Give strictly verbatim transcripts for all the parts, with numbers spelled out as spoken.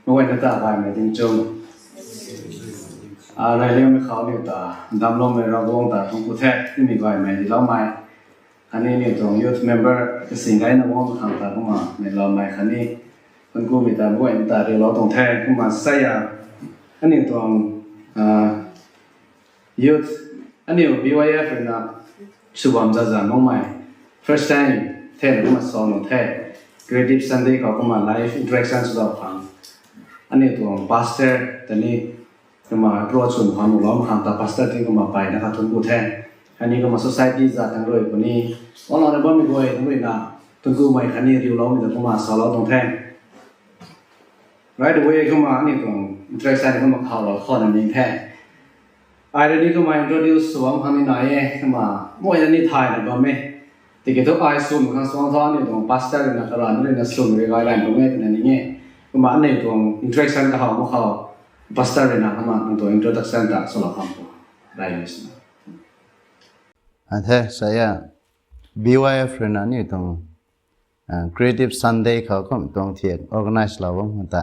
Mei guayna ta gaymei ding chum. Reyliangmei khou aniu ta damcloumei Ravguangc ta thuancku the, aniu gaymei diloumei. Khatni aniu tuang youth member kasing gayna guang khang ta kumna neihloumei khatni thuanckumei ta mei guayna ta riulou tuang the. Kumna sa e, aniu tuang youth, aniu B Y F ruina sw bam zazan makmei first time the na kumna sa nuh the. Creative Sunday khou kumna live interaction swlou khang aniu tuang pastor ta ni kumna approach sw khang nuhlou khang ta pastor ti kumna mpeyna kha thuancku the. Khatni kumna society zat thangc rui puni, online bammei guay thangc ruina thuanckumei khatni riuloumei ta kumna salou tuang the. Right away kumna aniu tuang interaction kumna khaulou khou na ning the. Ai rui ni kumna introduce sw bam khang ni nai e, kumna mei na ni thayna bam e. Tiki thu ai swn khang suang thu aniu tuang pastor ruina karan ruina swn rui gay lan tuang e twna ning e. Kumna aniu tuang interaction kahaw mak khou pastor ruina kumna nang tuang introduction ta swlou khang tu rey ni sina. Athe sa e, B Y F ruina aniu tuang Creative Sunday khou kum tuang thiak organize lou bam ta,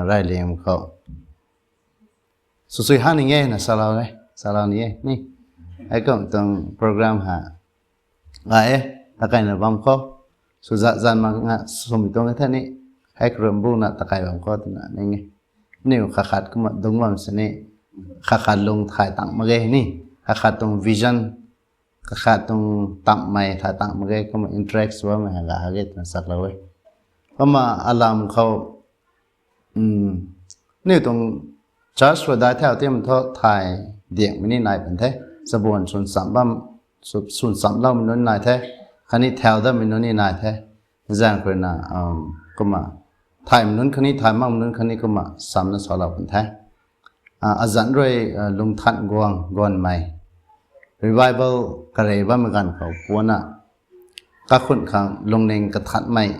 Reyliangmei khou swsui han ning e na salou e, salou ni e ni. Hei kum tuang program ha, ai e, takaina bam khou swzat zan mak nga swmei tuang the ni, hei karumbuna takai bam khou twna ning e. Aniu khat khat kumna dungc bam sini, khat khat lung thay tang mak ge ni, khat khat tuang vision, khat khat tuang tammei thay tang mak ge, kumna interact sw bammei hei ga ha ge twna saklou e. Kumna alam khou aniu tuang church khou dai thau tim thu thay diakmei ni nai pun the. Chabuan swn cham bam, swn chamloumei nunc nai the, khatni thau datmei nunc ni nai the. Zaeng khou ruina kumna thaymei nunc khatni thay makmei nunc khatni kumna chamna salou pun the. Azanc rui lungthan guang guanmei revival karey bammei ganv khou puanna kakhun khang lungning kathanmei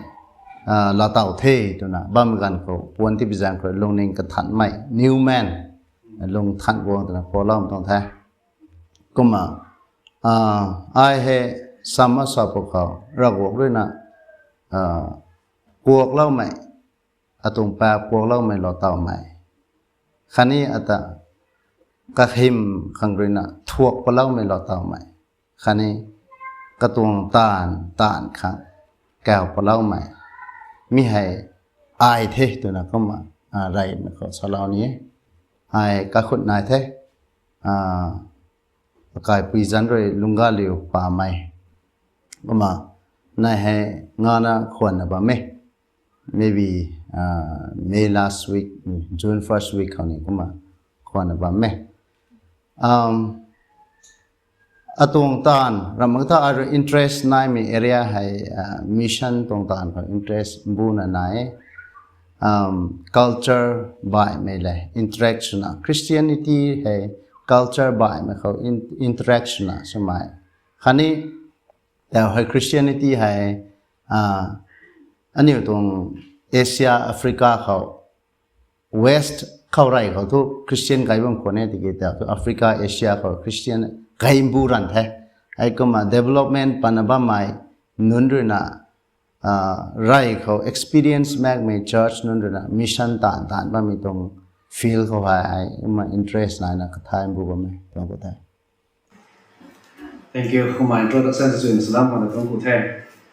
laa taw the twna bammei ganv khou puan tipi zaeng khou rui lungning kathanmei new man lungthan guang twna pualou tuang the. Kumna ai hei sam a sa pwkhou Ravguangc ruina kuakloumei, atuang paap kuakloumei laa tawmei, khatni ata kahym khang ruina thuak paloumei laa tawmei, khatni katuang taanv taanv khang kau paloumei mi hei ai the twna kumna reymei khou salou ni e. Ai kakhun nai the, akaipui zanc rui lungc galiu pamei. Kumna nai hei ngana khwanna bam e. Maybe May last week, June first week khou ni kumna khwanna bam e. Atuang taanv ramh mak tha ai rui interest naimei area hei mission tuang taanv khou interest mbuna nai e. Culture baihmei le interact swna, Christianity hei culture baihmei khou interact swna swmei. Khatni tau hei Christianity hei aniu tuang Asia, Africa khou, West khou rey khou thu Christian kai bam khwan e, tiki tau thu Africa, Asia khou Christian kai mbu ranv the. Heikumna development patna bammei nunc ruina rey khou experience makmei church nunc ruina mission taanv taanv bammei tuang field khou hei ai kumna interest naina kathai mbu bammei tuang khou the. Thank you. Kumna introduction swna salam khwanna tuang khou the.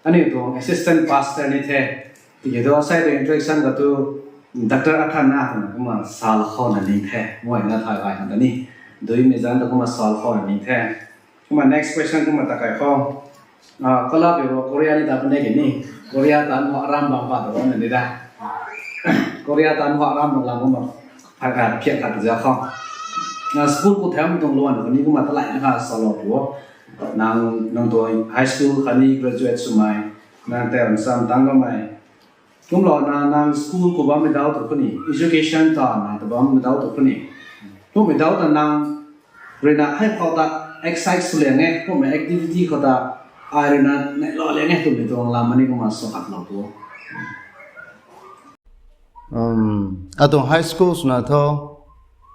Aniu tuang assistant pastor ni the. Tiki thu asei tuang introduction khou thu Doctor Athana twna kumna sal khou na ning the. Mei na thay gay khang ta ni, duimei zanc ta kumna sal khou na ning the. Kumna next question kumna takai khou, kalap e ro Korea ni ta pune ki ni, Korea taanv khou aram bam pat ta bam na ni da. Korea taanv khou aram bam lam kumna phak khat phiak khat za khou, school khou themei tuang luan khou ni kumna taleina kha salou pu o. Nang, nang tuang high school khatni graduate swmei, nang tei sam tang kamei, kumlouna nang school khou bammei dau tu khou ni, education ta nang ta bammei dau tu khou ni, kummei dau ta nang ruina hei khou ta excite sw liang e, kummei activity khou ta ai ruina neihlou liang e twmei tuang lam ni kumna sa khatlou pu o. Atuang high school swna thu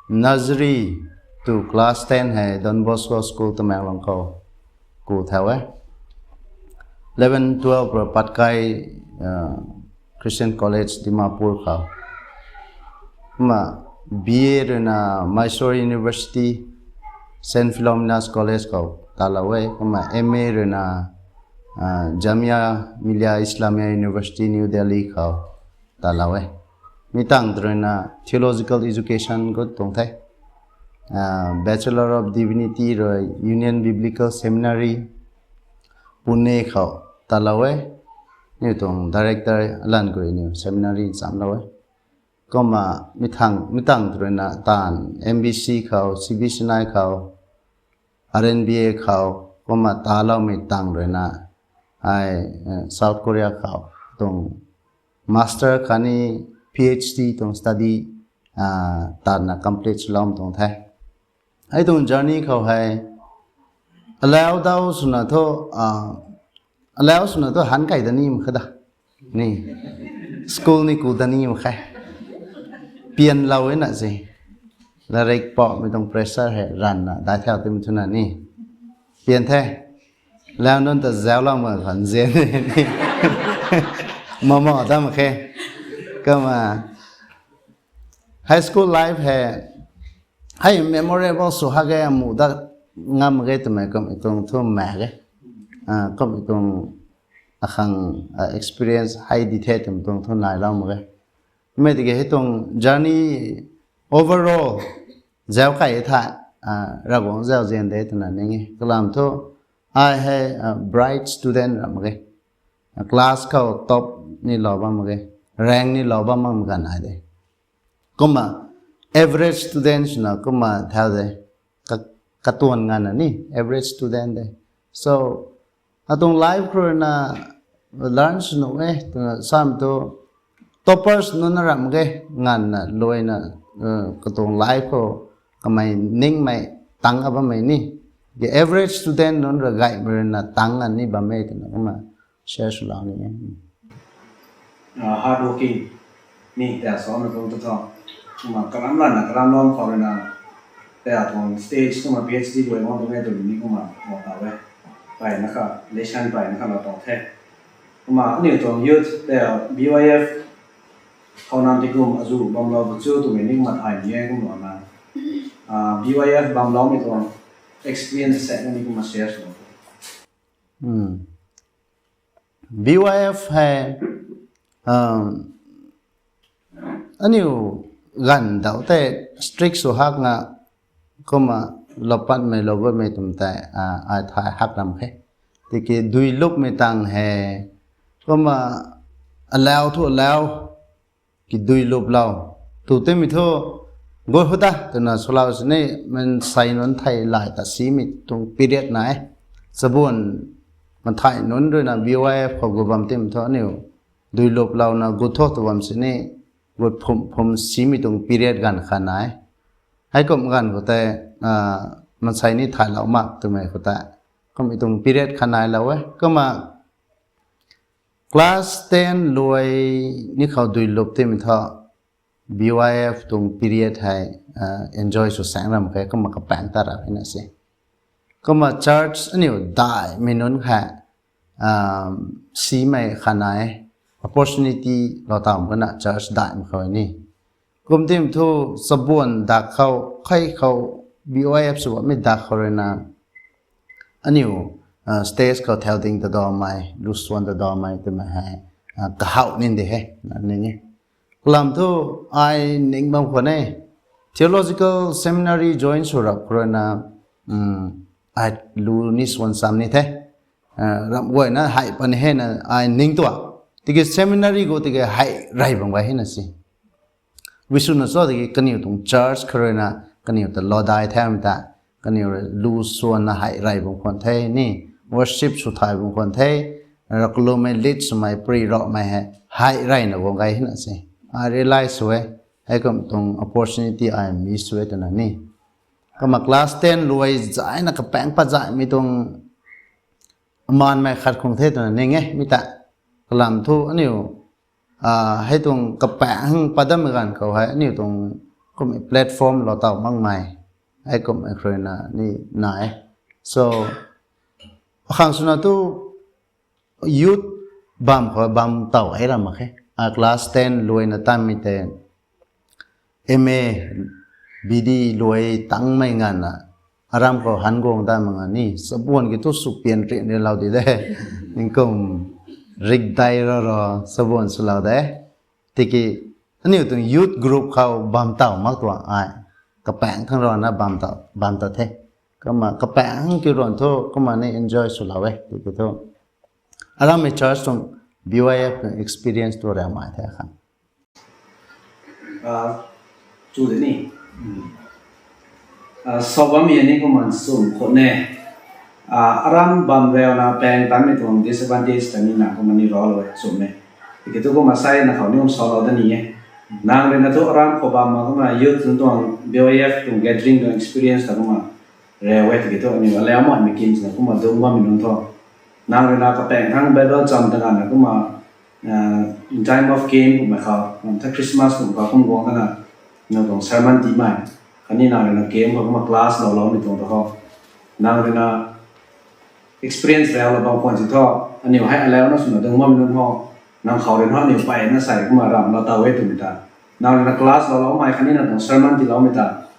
nursery to class ten hei Don Bosco School Tamenglong khou ku thau e. Eleven, twelve rui Patkai Christian College Dimapur khou Kumna B A ruina Mysore University, Saint Philomena's College khou talou e. Kumna M A ruina uh, Jamia Millia Islamia University, New Delhi khou talou e. Mi tang ruina theological education khou tuang the. Uh, Bachelor of Divinity rui Union Biblical Seminary, Pune khou talou e. Niw tuang director alan kuri niw seminary chamlou e. Kumna mi tang mi tang ruina tan M B C khou, C B C N I khou, R N B A khou, kumna talou mi tang ruina ai uh, South Korea khou tuang master khatni P H D tuang study uh, tanna complete swlou tuang the. Hei tuang journey khou hei alau dau swna thu uh, alau swna thu han kai da ni mak khe da. Ni school ni ku da ni mak khe. Pianlou e na si. Larik pau mi tuang pressure hei ranna dai thau tim thuna ni. Pian the. Lau nunc ta zauc lam ma khan zen ni. Mama ta mak khe. Kumna high school life hei hei memorable sw hak e, amu dat ngam ge twmei kum tuang thu mak ge. Ah, kum tuang akhang uh, experience hei di the twmei tuang thu nailou mak ge. Mi tiki hei tuang journey overall zauc kai tha uh, Ravguangc zauc zian de twna ning e. Kalam thu ai hei uh, bright student ram ge. Uh, class khou top ni lou bam ge. Rank ni lou bam bam ganv ai de. Kumna average student swna kumna thau de. Ka, katuan nganvna ni average student de. So atuang life khou ruina learn swnu e twna sam thu toppers nunc na ram ge nganvna luaina uh, katuang life khou kamei ningmei tang a bammei ni. The average student nunc ra gaymei ruina tang a ni bam e twna kumna share swlou ni e. Uh, hard working ni ta sa na tuang tu tho. Kumna kalam lana kalam lom khou ruina ta tuang stage kumna P H D luai wang tu ngai tu ni kumna lou ta e. Pai na kha lesson pai na kha lou ta the. Kumna aniu tuang youth ta B Y F khou nam ti kum azu bam lou bu chu tu ni kumna thai ni e kumna na. Uh, B Y F bam lou mi tuang experience sa ni kumna share swlou. Hmm. B Y F hei um, aniu ganv dau tei strict sw hak nga kumna lou patmei lou guatmei twmei tei uh, ai thay hak ram khe. Tiki dui lupmei tang hei kumna alau thu alau ki dui luplou tu timei thu goi hu ta twna swlou sini mansei nunc thei lai ta simei tuang period nai. Chabuan mathai nunc ruina B Y F khou gu bam timei thu aniu dui luplouna gu tho tu bam sini gu phum phum simei tuang period ganv kha nai. Hei kum ganv khou tei uh, mansei ni thaylou mak twmei khou tei kum i tuang period kha nailou e. Kumna class ten luai ni khou dui lup timei thu B Y F tuang period hei uh, enjoy sw sang ram khe, kumna kapaeng ta ra hei na se. Kumna church aniu daihmei nunc khe uh, simei kha nai, opportunity lou taw kumna church daihmei khou ni. Kum timei thu chabuan dak khou, khei khou B Y F sw bammei dak khou ruina aniu uh, stage khou thau ding ta dawmei, lu swan ta dawmei twmei hei uh, kahaw nin de he, na ning e. Kalam thu ai ning bam khwan e, theological seminary join sw rap khou ruina um, ai lu ni swan cham ni the. Uh, ramh guayna hei pan hena ai ning tua. Tiki seminary gu tiki hei rey bam gay hena si. Wi swna cho tiki kaniw tuang church khou ruina kaniw ta lou dai the mei ta. Kaniw rui lu swanna hei rey bam khwan the ni. Worship sw thay bam khwan the. Rakalumei lead swmei pri ramhmei hei hei reyna guang gay hena si. I realize sw e. Hei kum tuang opportunity ai miss sw e twna ni. Kumna class ten luai zayna kapaeng pat zaymei tuang amanmei khat khang the twna ning e mi ta. Kalam thu aniu uh, hei tuang kapaeng pat dammei ganv khou hei aniu tuang kum platform lou taw makmei hei kum khruina ni na e. So akhang swna tu youth bam khou bam taw hei ram mak khe. Uh, class ten luaina tanmei tei M A, B D luai tangmei nganvna, aram khou han guang dat mak ngan ni, sabuan ki thu sukpian rin rinlou di de. Ningkum rik dai ro ro, sabuan swlou de. Tiki, aniu tuang youth group khou bam taw mak tuang ai. Kapaeng thang rana bam taw, bam taw the. Kumna kapaeng ki ran thu, kumna ni enjoy swlou e, tiki thu. Aram mei church tuang B Y F tuang experience tu rau mai the khan. Ah, chu de ni. Ah, sa bam e ni kumna sum khou ne. Ah, aram bam rau na paeng tanmei tuang disadvantage ta ni na kumna ni rau lou e, sum e. Tiki thu kumna sai na khou ni kum salou da ni e. Nang rui na thu aram khou bam mak kumna youth tuang B Y F tuang gathering tuang experience ta kumna rau e, tiki thu aniu alau mai mei kin na kumna dung bammei nunc thu. Nang rui na kapaeng thang Bible cham ta nganvna kumna, ah, in time of camp kumna khou, kumna tha Christmas kumna khou kum guang ta na, na tuang sermon ti mai. Khatni nang rui na camp khou kumna class lou lou mei tuang ta khou. Nang rui na experience rau lou bam khwan si thu, aniu hei alau na swna dung bammei nunc ho. Nang khou rui na aniu peyna sai kumna ram lou taw e twmei ta. Nang rui na class lou lou mei khatni na tuang sermon ti lou mei ta.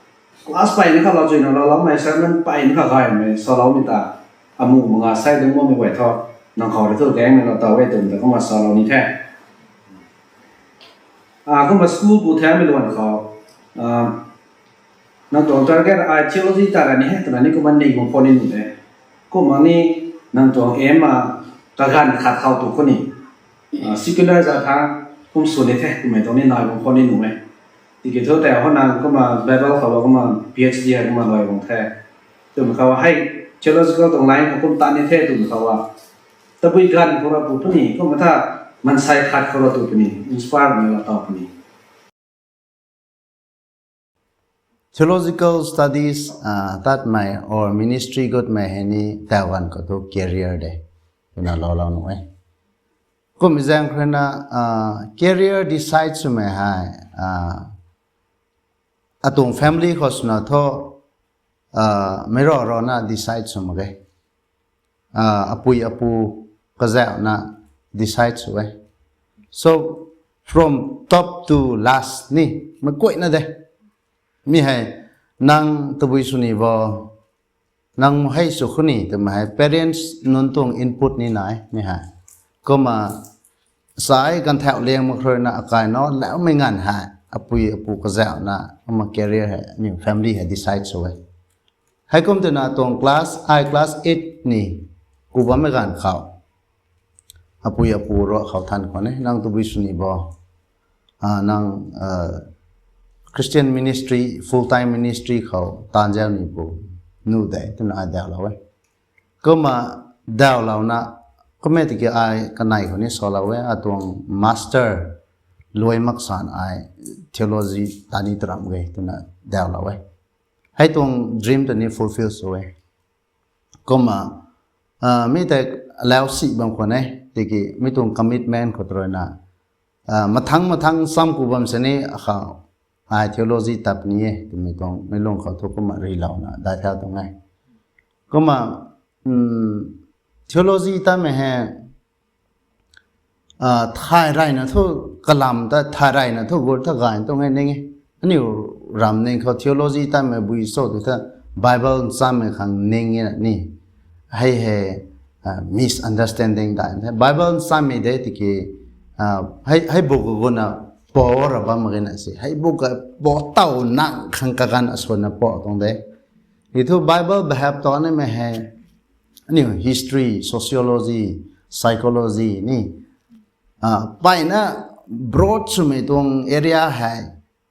Class peyna kha lou chuina lou lou mei sermon peyna kha gay mei salou mei ta. Amu manga sai dung bammei guay thu. Nang khou rui thu gaengmei lou taw e twmei ta kumna salou ni the. Ah, kumna school bu the mei luan khou. Ah, nang tuang target ai theology ta ra ni he, twna ni kumna ni kum khou ni nu de. Kumna ni nang tuang aim a kaganv khat khou tu khou ni. Ah, secular za tha kum sw ni the, kummei tuang ni nai kum khou ni nu e. Tiki thu tei ho nang kumna Bible khou kumna P H D hei kumna luai guang the. Twmei khou hei theological tuang line khou kum ta ni the twmei khou a. Tabui ganv khou ra tu puni, kumna tha mansei khat khou ra tu puni, inspire ni la taw puni. Theological studies, ah, tatmei or ministry gutmei hei ni taw ganv khou thu career de, twna lou lou nu e. Kum zaeng khou rui na, ah, career decide swmei hei, ah, atuang family khou swna thu, ah, meic ra ra na decide sw mak ge. Ah, apui apu kazauhna decide sw e. So, from top to last ni, meic kuayna de. Mi hei, nang tabui sw ni bo, nang hei sw khou ni, twmei hei parents nunc tuang input ni nai, mi hei. Kumna, sai ganv thau liang mak rui na akai na laumei nganv hei, apui apu kazauhna, kumna career hei, aniu family hei decide sw e. Heikum twna tuang class, ai class eight ni ku bammei ganv khou, apui apu ra khou than khou ne, nang tabui sw ni bo, ah, nang, ah, Christian ministry, full time ministry khou taanv zau ni bo, nu de, twna ai daw lou e. Kumna daw louna, kummei tiki ai kanei khou ni salou e, atuang master luai mak san ai theology ta ni taram ge, twna daw lou e. Hei tuang dream ta ni fulfill sw e. Kumna, ah, mi tei alau si bam khwan e, tiki mi tuang commitment khou rui na, ah, mathang mathang sam ku bam sini akhou, ai theology tap ni e, twmei tuang mi lung khou thu kumna rilouna dai thau tuang e. Kumna, um, theology tatmei hei, ah, thay rayna thu kalam ta, thay rayna thu gut tha gay tuang e ning e. Aniu ram ning khou theology tatmei bui cho tu tha Bible nchammei khang ning e ni. Hei hei, ah, misunderstanding dai the. Bible nchammei de tiki, ah, hei, hei book guna po ra bam mak ge na si. Hei book a po taw nang khang kaganv aswn na po tuang de. Hei thu Bible behap ta nimei hei, aniu history, sociology, psychology ni, ah, peyna broad swmei tuang area hei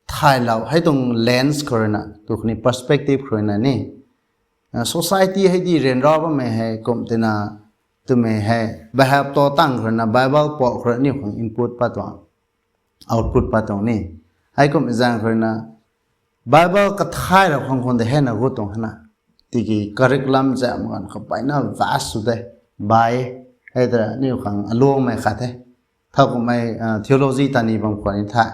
thaylou, hei tuang lens khou rui na, tu khou ni perspective khou rui na ni, ah, society hei di ryanra bammei hei kum tina, twmei hei behap ta tang khou rui na Bible po khou rui aniu khang input pat tuang, output pat tuang ni. Heikum zaeng khou rui na Bible kathay ra khang khwan de hei na gut tuang hana. Tiki curriculum zam ganv khou peyna vast sw de. Bai, hei ta aniu khang aluangmei khat the. Thowkumhmei, ah, theology ta ni bam khwan ni the.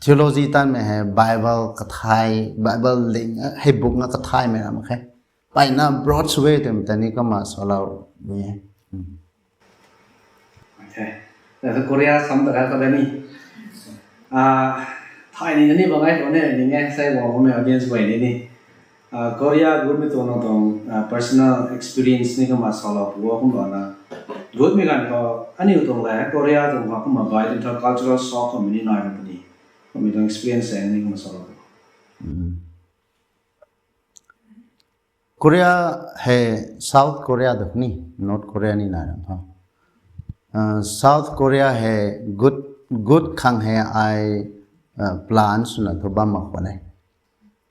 Theology tatmei hei Bible kathay, Bible ling, ah, hei book na kathaymei ram khe. Peyna broad sw e twmei ta ni kumna salou ni e. Okay. Korea sam ta kha ni. Ah, Thay ni na ni bang ai khou ne, ning e, sai guang bammei audience guay ni ni. Ah, Korea gutmei tuang nang tuang, ah, personal experience ni kumna salou pu o kumna na. Gutmei ganv khou, aniu tuang le, Korea tuang khou kumna bai tuang cultural shock kumna ni nai na puni. Kummei tuang experience e ni kumna salou pu. Korea hei South Korea tu ni, North Korea ni nai ram tho. Ah, South Korea hei gut, gut khang hei ai, ah, plan swna thu bam mak khwan e.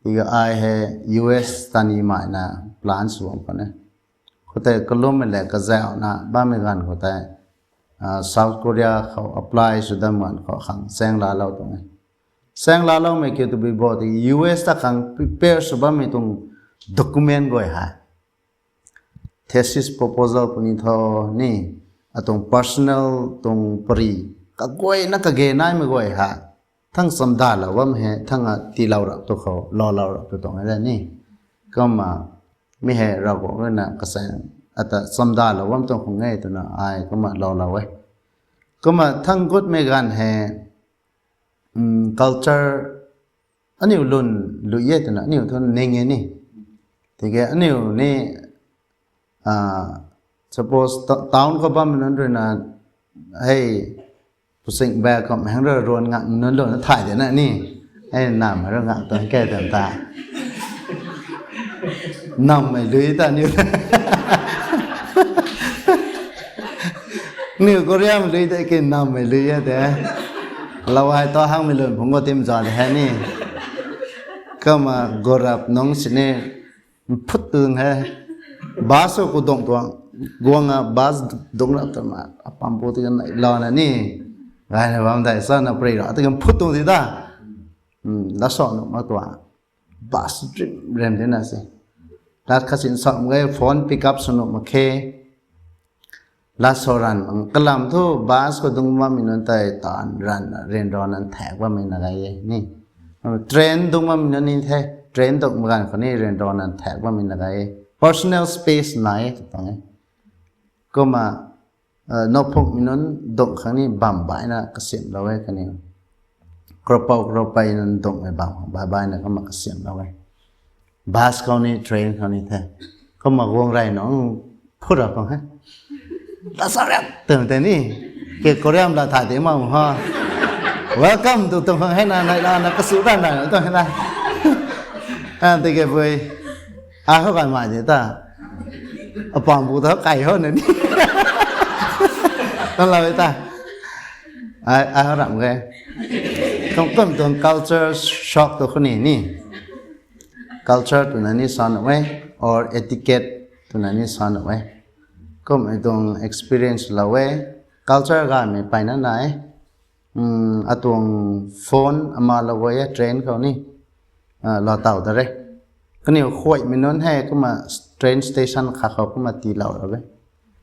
Tiki ai hei U S ta ni mai na plan sw bam khwan e. Khoutei kalummei le kazauhna bammei ganv khoutei, ah, South Korea khou apply sw dam ganv khou khang chaeng laalou tuang e. Chaeng laaloumei kiu tu bi bo ti U S ta khang prepare sw bammei tuang document guay hei, thesis proposal puni tho ni, atuang personal tuang pari, kaguayna kage naimei guay hei, thang chamdalou bam hei, thang a tiilou rap tu khou, loulou rap tu tuang e ni. Kumna, mi hei Ravguangc ruina kasaeng, ata chamdalou bam tuang khang e twna ai kumna loulou e. Kumna thang gutmei ganv hei, um, culture, aniu lun lui e twna aniu thu ning e ni. Tiki aniu ni, ah, suppose ta-, town khou bammei nunc ruina, hei, pusing bag khou hang rui ruan ngak nunc lun thay de na ni. Hei, nam hei rui ngak tuang ke tan ta. Nammei lui ta aniu. Aniu Koreamei lui de ki nammei lui e de. Lou hei ta hangmei lun phungc khou tim za de hei ni. Kumna gorap nung sini phut tuang hei. Bus khou dungc tuang. Guang a bus dungc rap tuang ma. Apampu ti kan nai lana ni. Gayna bam dai sana pray ra. Ti kan phut tuang ti ta. Hmm, la sa nuh mak tuang. Bus rim rem de na se. Lat khasin sa mak ge phone pick up sw nuh mak khe. Lat sa ran ang kalam thu bus khou dungc bammei nunc tei taanv ran ryanra nan thaek bammei na gay e ni. Train dungc bammei nunc ni the, train dungc mak ganv khou ni ryanra nan thaek bammei na gay e. Personal space nai e tw tuang e. Kumna, ah, nowphukmei nunc dungc khang ni bam baihna kasiamhlou e kaniw. Kropou kropei nunc dungcmei bam khang bai baihna kumna kasiamhlou e. Bus khou ni, train khou ni the. Kumna guang rey nung phut ra khang he. Ta sa riak twmei tei ni. Ke Koreamei la thay de mak ha. Welcome tu tuang khang hei na, nai lana kasu ta na tuang hei na. Ah, tiki pui. Ai hou kai mai de ta. Apampu ta kai hou na ni. Tan lou e ta. Ai, ai hou ram ge. Kum, kum tuang culture shock tu khou ni ni. Culture twna ni sa nuh e, or etiquette twna ni sa nuh e. Kummei tuang experience lou e, culture gaymei mpeyna nai e. Hmm, atuang phone ama lou guay e train khou ni, ah, lou taw da re. Kaniw khuaimei nunc hei kumna train station khat khou kumna tiilou ra e.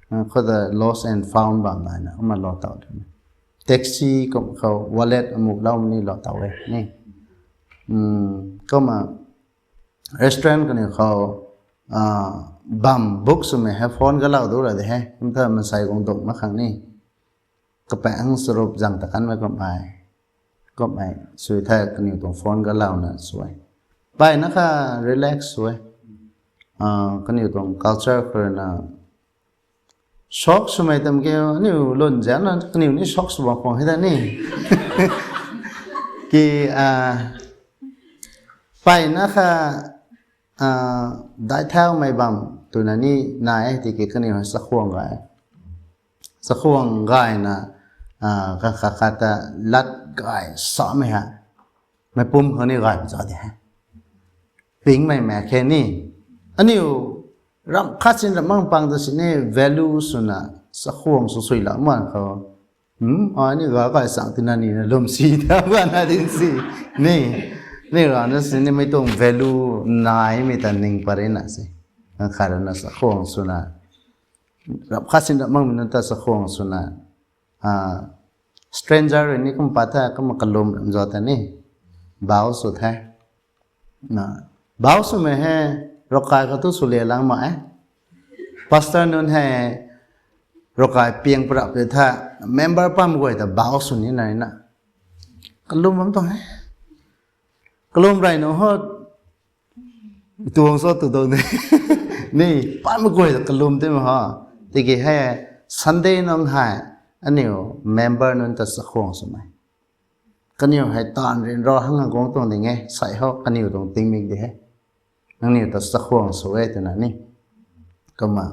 Ah, khou ta lost and found bam naina kumna lou taw da re. Taxi kum khou wallet amuh lou ni lou taw e ni. Hmm, kumna restaurant kaniw khou, ah, bam book swmei hei phone kalou du ra de he. Kum ta mansei guang dungc mak khang ni. Kapaeng sarup zang ta kanmei kummei. Kummei sw the kaniw tuang phone kalouna sw e. Mpeyna kha relax sw e. Ah, kaniw tuang culture khou ruina shock swmei tam kiu, aniu lun zanna kaniw ni shock sw bam khwang hei ta ni. Ki, ah, mpeyna kha, ah, daihthaumei bam twna ni nai e tiki kaniw hei chakhwang gay. Chakhwang gayna, ah, kha, kha, kha ta lat gay samei hei. Mei pum khang ni gay za de he. Pingmei mak khe ni. Aniu ram khat sin ram mang pang ta sini value swna chakhwang sw sui la man khou. Hmm, ai ni ga kai sang tina ni na lum si ta ba na din si. Ni, ni rana sini mei tuang value naimei ta ning pary na si. Kha rana chakhwang swna. Ram khat sin ram mangmei nunc ta chakhwang swna. Ah, stranger rui ni kum pat the, kum kalum ram zo ta ni. Bow sw the. Na, bow swmei hei, ravkai khou tu sw le lang mak e. Pastor nunc hei, ravkai piang parap tei tha, member pam guay ta bow sw ni nai na. Kalum bam tuang he. Kalum rey nunc ho tuang so tu dou ni. Ni, pat mak guay ta kalum ti ma ho. Tiki hei Sunday nung hei aniu member nunc ta chakhwang swmei. Kaniw hei taanv rin ro hang guang tuang ding e, sai ho kaniw tuang tingmik di he. Nangniw ta chakhwang sw e twna ni. Kumna,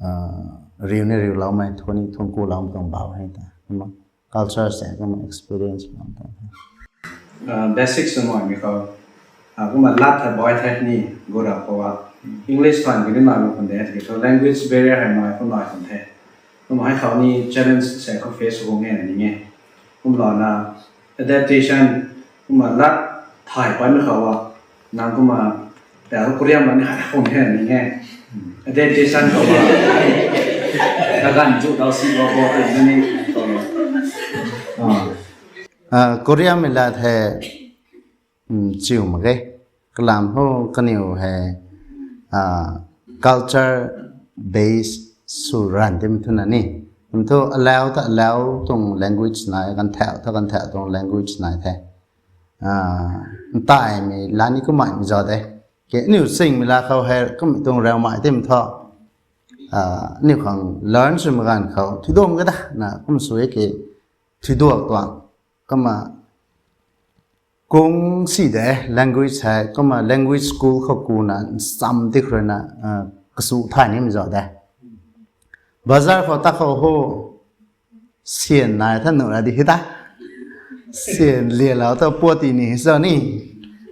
ah, riu ni riuloumei, thuan ni thuan kuloumei tuang bau hei ta. Kumna culture se, kumna experience bam tuang the. Ah, basic swmei mi khou. Ah, kumna lat tha boi the ni, gura khou a. English than ki ni nai mak khun de, ki khou language barrier hei nai khou nai khun the. Kumna hei khou ni challenge se khou face khou nge na ni nge. Kumlana adaptation, kumna lat thay paimei khou a. Nang kumna ta Korean ma ni hei khou nge na ni nge. Adaptation khou a. Kaganv chu dau si bo bo ni ni. Ah. Ah, Korean mei lat hei, mm, chiu mak ge. Kalam ho kaniw hei, ah, culture base sw ran ti mi thu na ni. Mi thu alau ta alau tuang language nai, kan thau ta kan thau tuang language nai the. Ah, ntaimei la ni kumhmei mi zauc de. Ke aniu singmei la khou hei kumhmei tuang raumei ti mi thu. Ah, aniu khang learn swmei ganv khou thuiduang ge da na kum sw e ke thuiduak tuang. Kumna kung si de language hei, kumna language school khou kuna nsam ti khou rui na, ah, kasu thay ni mi zauc de. Bazar khou ta khou ho, syan nai tha nu ra di hei ta. Syan lialou ta puat ti ni hi zauc ni.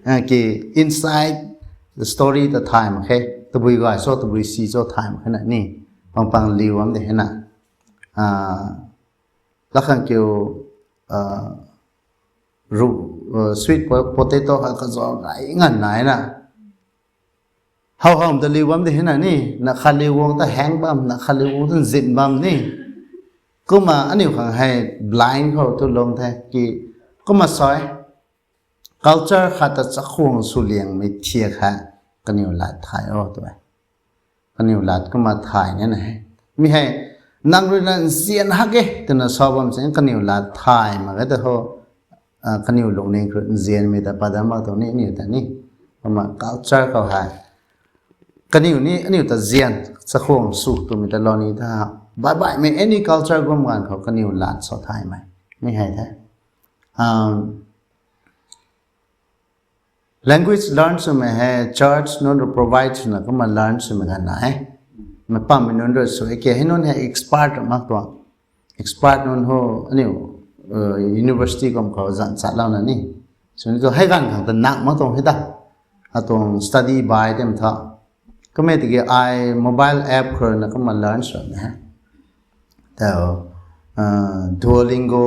Ah, ki inside the story ta thay mak khe. Tabui gay cho, tabui si cho thay mak khe na ni. Pang pang liu bam de hei na. Ah, lakhang kiu, ah, ru, ah, sweet po-, potato ha kazaw gay ngan nai na. How how ta liu bam de hei na ni, na khat liu guang ta hang bam, na khat liu guang ta zin bam ni. Kumna aniu khang hei blind khou tu lung the ki, kumna sai, culture khat ta chakhwang sw liangmei thiak hei, kaniw lat thay o tu e. Kaniw lat kumna thay ni na he. Mi hei, nang rui na nzian hak e, twna sa bam sing kaniw lat thay mak ge ta ho, ah, kaniw lungning khou nzianmei ta padam mak tuang ni, aniu ta ni. Kumna culture khou hei. Kaniw ni, aniu ta nzian, chakhwang sw twmei ta lou ni ta. Baih baihmei any culture guang ganv khou kaniw lat sa thaymei. Mi hei the. Um, language learn swmei hei church nunc rui provide swna kumna learn swmei ganv na e. Mei pammei nunc rui sw e ke hei nunc hei expert mak tuang. Expert nunc ho aniu, uh, university kum khou zan chatlouna ni. Sw ni tu hei ganv khang ta nak mak tuang hei ta. Atuang study by them tha. Kumna tiki ai mobile app khou rui na kumna learn sw ni he. Tau, ah, Duolingo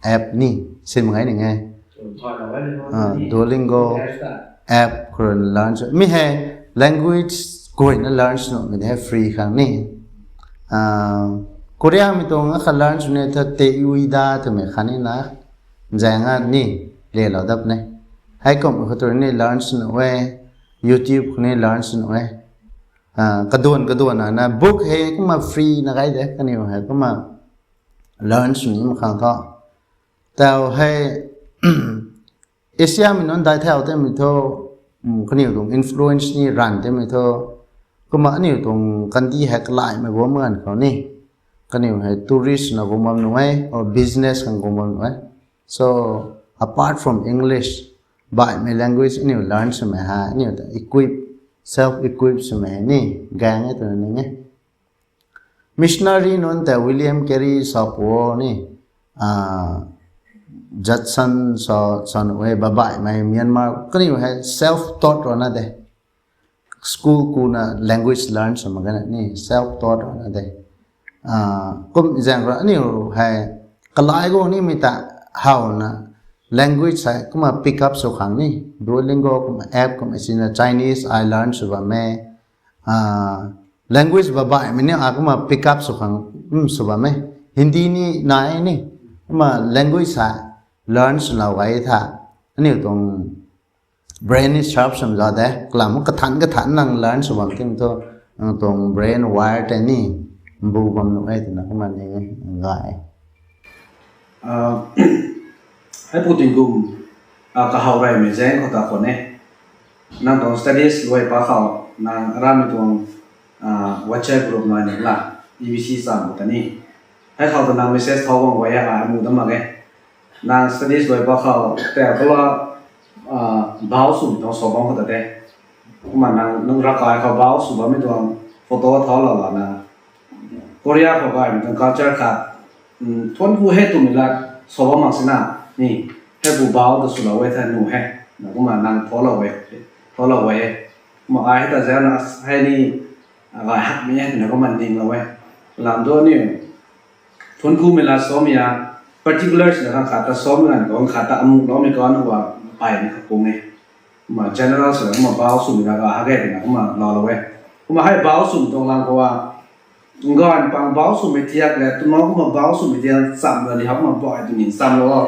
app ni, sin mak ge ni nge. Ah, Duolingo app khou rui na learn sw. Mi hei language guay na learn sw nuh mi de hei free khang ni. Ah, Korea mei tuang akhat learn sw ni tha Tewiida twmei khat ni na. Zaeng a ni, lialou dap ni. Hei kum khou tu ni learn sw nuh e, YouTube khou ni learn sw nuh e. Ah, kaduan kaduan na, na book hei kumna free na gay de, kaniw hei kumna learn sw ni mak khang tho. Tau hei, Asia mei nunc dai thau te mei thu, um, kaniw tuang influence ni ran te mei thu, kumna aniu tuang kandih hei kalaimei guang ganv khou ni. Kaniw hei tourist na guang bam nuh e, or business khang guang bam nuh e. So, apart from English, baihmei language aniu learn swmei hei, aniu ta equip, self equip swmei ni, gang e twna ning e. Missionary nunc ta William Carey sa pu ni, ah, Judson sa, sa nuh e, baihmei Myanmar, kaniw hei self taught rana de. School kuna language learn sw mak ge na ni, self taught rana de. Ah, kum zaeng rui aniu hei kalai guang ni mei ta howna language hei kumna pick up sw khang ni, Duolingo kumna app kumna sina Chinese ai learn sw bam e. Ah, language baihmei ni a kumna pick up sw khang, um, sw bam e. Hindi ni nai ni, kumna language hei learn swlou gay tha. Aniu tuang brain ni sharp swm za de, kalam kathan kathan nang learn sw bam tim thu, nang tuang brain wire tei ni mbu bam nuh e twna kumna ni gay. Ah, hei pu tingkum, a, kahaw reymei zaeng khou ta khwan e. Nang tuang studies luai pa khou, nang aramei tuang, a, WhatsApp group nai nang la, E B C cham khou ta ni. Hei khou ta nang message thau bam guay a, a mu dam mak e. Nang studies luai pa khou, tei kala, a, bau swmei tuang sa bam khou ta de. Kumna nang, nang ravkai khou bau sw bammei tuang photo thau lou la na. Korea khou gaymei tuang culture khat, um, thuanc ku he twmei lat sa bam mak sina, ni, hei bu bau ta swlou e the nu he, na kumna nang thau lou e, thau lou e. Kumna ai hei ta zana hei ni, a, gay hakmei e, na kumna ning lou e. Lam du ni, thuanc kumei lat samei a, particular swna khang khat ta samei ganv khou khang khat ta amuk loumei kan hua pay ni kha kung e. Kumna general swna kumna bau swmei lat ga hak e twna kumna lou lou e. Kumna hei bau swmei tuang lam khou a, nganv pang bau swmei thiak le, twna kumna bau swmei thiak cham la ni hak kumna bau ai twmei cham lou o.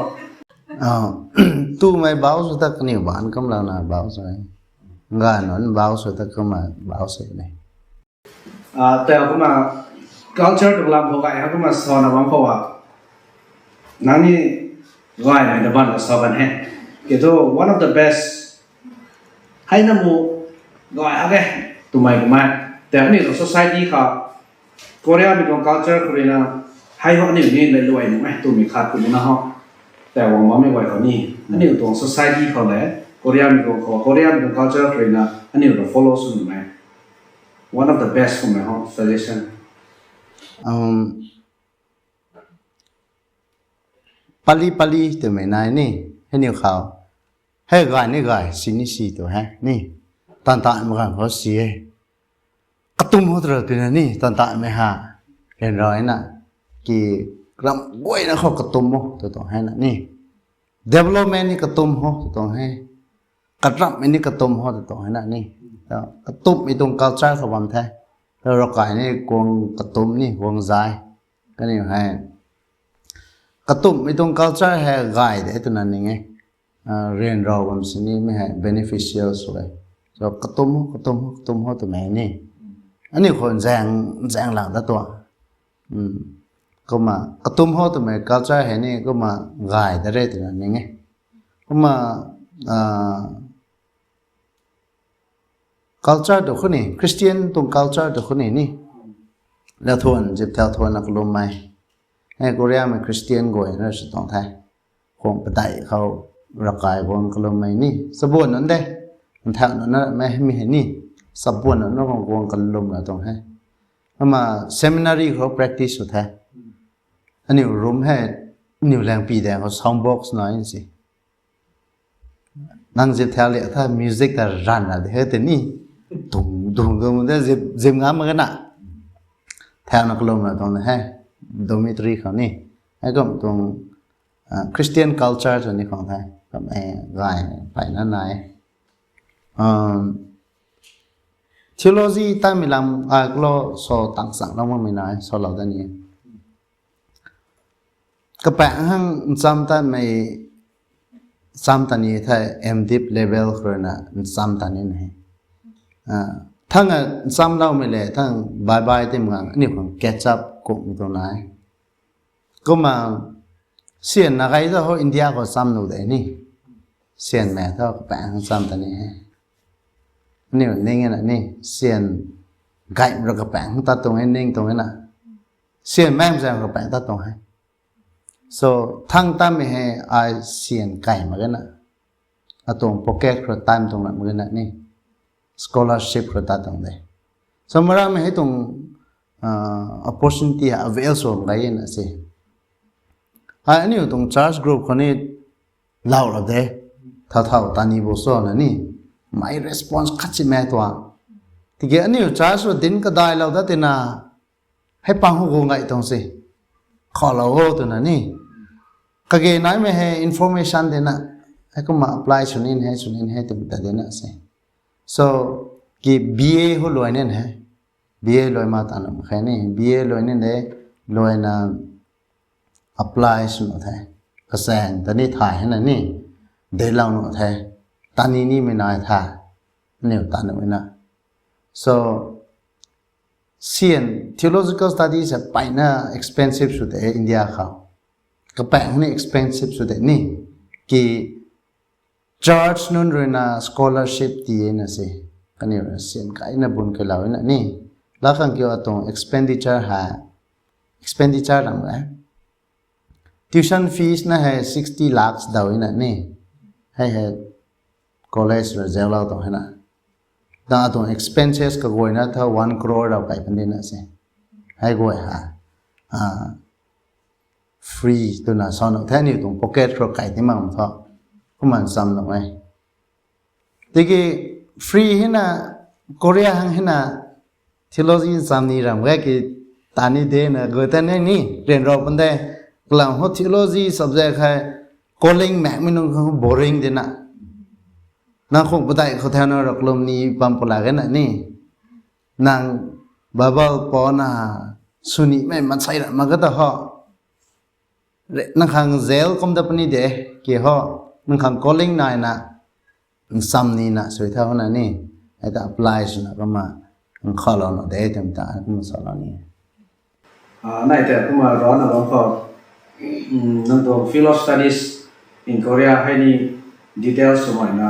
Tumei bau sw ta kaniw baanc kumlou na bau sw e. Nganv nunc bau sw ta kumna bau sw ne. A, tei kumna culture tuang lam khou gay hak kumna sa na bam khou a, nang ni gaymei na ban la sa kan he. Kiu thu one of the best, hei na mu gay hak e, twmei kumna. Tei aniu tuang society kha, Koreamei tuang culture khou rui na, hei ho aniu ni lei luai nu e twmei khat kumna ho. Tei guang bammei guay khou ni, aniu tuang society khou le, Koreamei tuang khou, Koreamei tuang culture khou rui na, aniu ta follow sw nu e. One of the best kummei ho suggestion. Pali pali twmei nai ni, hei niw khou. Hei gay ni gay, si ni si tu he ni. Tan tan mak ganv khou si e. Katum ho twra twna ni, tan tanmei ha. Ryanra na, ki ram guayna khou katum ho, tw tuang hei na ni. Development ni katum ho, tw tuang he. Katrammei ni katum ho, tw tuang hei na ni. Katumhmei tuang culture khou bam the. Ravkai ni guang katum ni, guang zay. Kaniw hei. Katumhmei tuang culture hei gay de twna ning e. Ryanra bam sini mei hei beneficial sw e. So katum ho, katum ho, katum ho twmei ni. Aniu khou nzaeng, nzaeng lang dat tuang. Kumna katum ho twmei culture hei ni kumna gay da re twna ning e. Kumna culture tu khou ni, Christian tuang culture tu khou ni ni. Lathuan, zip thau thuan na kalummei. Hei Koreamei Christian guay na sw tuang the. Khwang padeih khou ravkai guang kalummei ni. Sabuan nunc de. Nthak nunc na mei mi hei ni. Sabuan nunc na guang kalum la tuang he. Kumna seminary khou practice sw the. Aniu room hei, aniu langpi daeng khou sound box nai si. Nang zip thau liak tha music ta ranv la de he tei ni. Dung, dung, dung de zip, zip ngam mak ge na. Thauna kalum la tuang he. Dormitory khou ni. Hei kum tuang Christian culture tw ni khwang the. Kum e gay payna nai. Theology tamei lam ai klo sa tang chang lou makmei nai, salou da ni. Kapaeng hang ncham tanmei, ncham ta ni the, M.Div level khou rui na ncham ta ni na he. Thang a nchamloumei le, thang bye bye tim gang, aniu khang catch up kummei tuang nai. Kumna, syan na gay ta ho India khou cham nu de ni. Syanmei thu kapaeng hang cham ta ni he. Aniu ning e na ni, syan gay ra kapaeng hang tat tuang e, ning tuang e na. Syan maeng zaeng kapaeng tat tuang he. So, thang tanmei hei ai syan kai mak ge na. Atuang pocket khou tan tuang lam mak ge na ni. Scholarship khou tat tuang de. So, maramei hei tuang opportunity avail sw gay e na se. Hei aniu tuang church group khou ni lau ra de. Thau thau tani bo sw na ni. Mei response khat si mei tuang. Tiki aniu church khou dinc kadailou dat tina, hei pang hou guang gay tuang se. Khoulou o twna ni. Kage naimei hei information de na. Hei kumna apply sw nin hei, sw nin hei twmei ta de na se. So, ki B A hou luai nin hei. B A luai ma ta na mak khe ni. B A luai nin de, luaina apply sw nu the. Kasaeng ta ni thay hei na ni. Deilou nu the. Tani nimei nai the. Aniu ta nu na. So, syan theological studies hei payna expensive sw de India khou. Kapaeng ni expensive sw de ni. Ki Church nunc ruina scholarship tii na se. Kaniw rui sin kaina bun kalou na ni. Lakhang kiu atuang expenditure ha. Expenditure ram e. Tuition fees na hei sixty lakhs daw na ni. Hei hei college rui zaulau tuang hei na. Da atuang expenses kaguayna tha one crore daw kai pan di na se. Hei guay ha. Ah, free twna sa nu the ni tuang pocket khou kai ti mak thu. Kumna cham nu e. Tiki free hina, Korea hang hina theology cham ni ram ge ki ta ni de na gu ta ni ni ren ro pan de. Kalam ho theology subject hai calling mak mi nung khang boring de na. Nang khung padai khou thau na raklum ni pam pula ge na ni. Nang Bible po na suni mei mansei ra ma ga ta ho. Re, nang khang jail kum da pani de, ki ho, nang khang calling nai na, nang sam ni na, sui thau na ni, ai ta apply suna kumna, nang khalo na de, tem ta, kumna sa lo ni. Ah, nai te kumna ro na bam khou, mm, nang tuang field of studies in Korea hei ni details sumai na,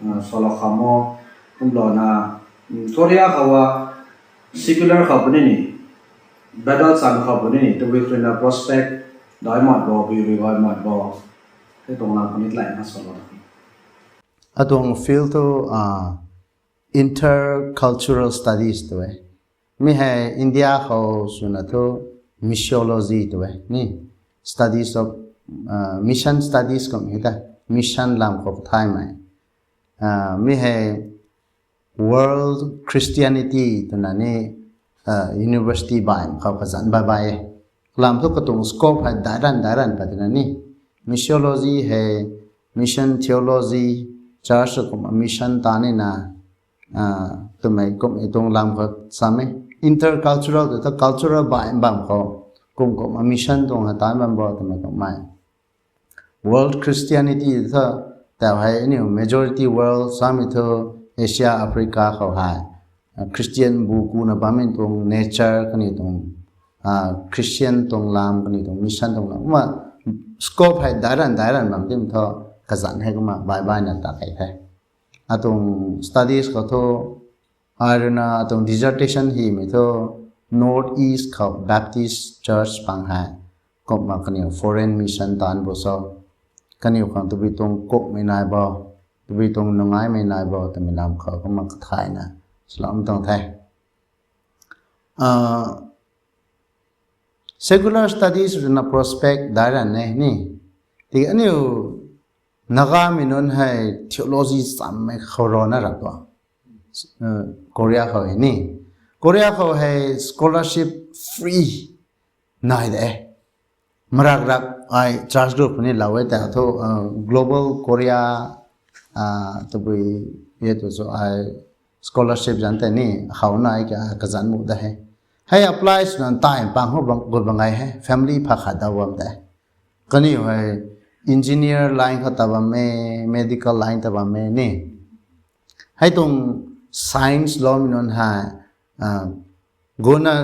ah, solo khamo, kumlo na, mm, Korea khou a, secular khou puni ni, Bible cham khou puni ni, tabui khrui na prospect, dai mat bo, bui rui gai mat bo, hei tuang lam puni tlai na solo. Atuang field tu, ah, intercultural studies tu e. Mi hei India khou suna thu missiology tu e. Ni studies of, ah, mission studies kum hei ta. Mission lam khou thai mai. Ah, mi hei World Christianity twna ni, ah, university bai khou kazanc bai bai e. Lam thu katuang scope hei dairan dairan pat twna ni. Missiology hei, mission theology, church kumna mission ta ni na, ah, twmei kum e tuang lam khou sam e. Intercultural tu ta cultural bai bam khou, kum kumna mission tuang hei ta bam bo twmei kum mai. World Christianity thu, tau hei aniu majority world sami thu Asia, Africa khou hei, ah, Christian bu kuna bammei tuang nature kaniw tuang, ah, Christian tuang lam kaniw tuang mission tuang lam. Kumna scope hei dairan dairan bam tim thu kazanc hei kumna bai bai na ta kai the. Atuang studies khou thu, ai rui na atuang dissertation himei thu North East khou Baptist Church pang hei. Kumna kaniw foreign mission taanc bo so. Kaniw khang tabui tuang kukmei nai bo, tabui tuang nungaimei nai bo, twmei lam khou kumna kathayna salou tuang the. Ah, secular studies rui na prospect dairan ne ni. Tiki aniu Nagamei nunc hei theology chammei khou rui na rap tuang. Uh, Korea khou hei ni. Korea khou hei scholarship free nai de. Marak rak ai church group ni lou e ta thu, uh, Global Korea, uh, tabui ye tu so ai scholarship zan te ni hau nai kazanc mu da he. Hei apply suna tai pang ho bang, gu bang ai he. Family pha khat daw bam te. Kaniw hei engineer line khou ta bam e, medical line ta bam e ni. Hei tuang science loumei nunc hei, ah, guna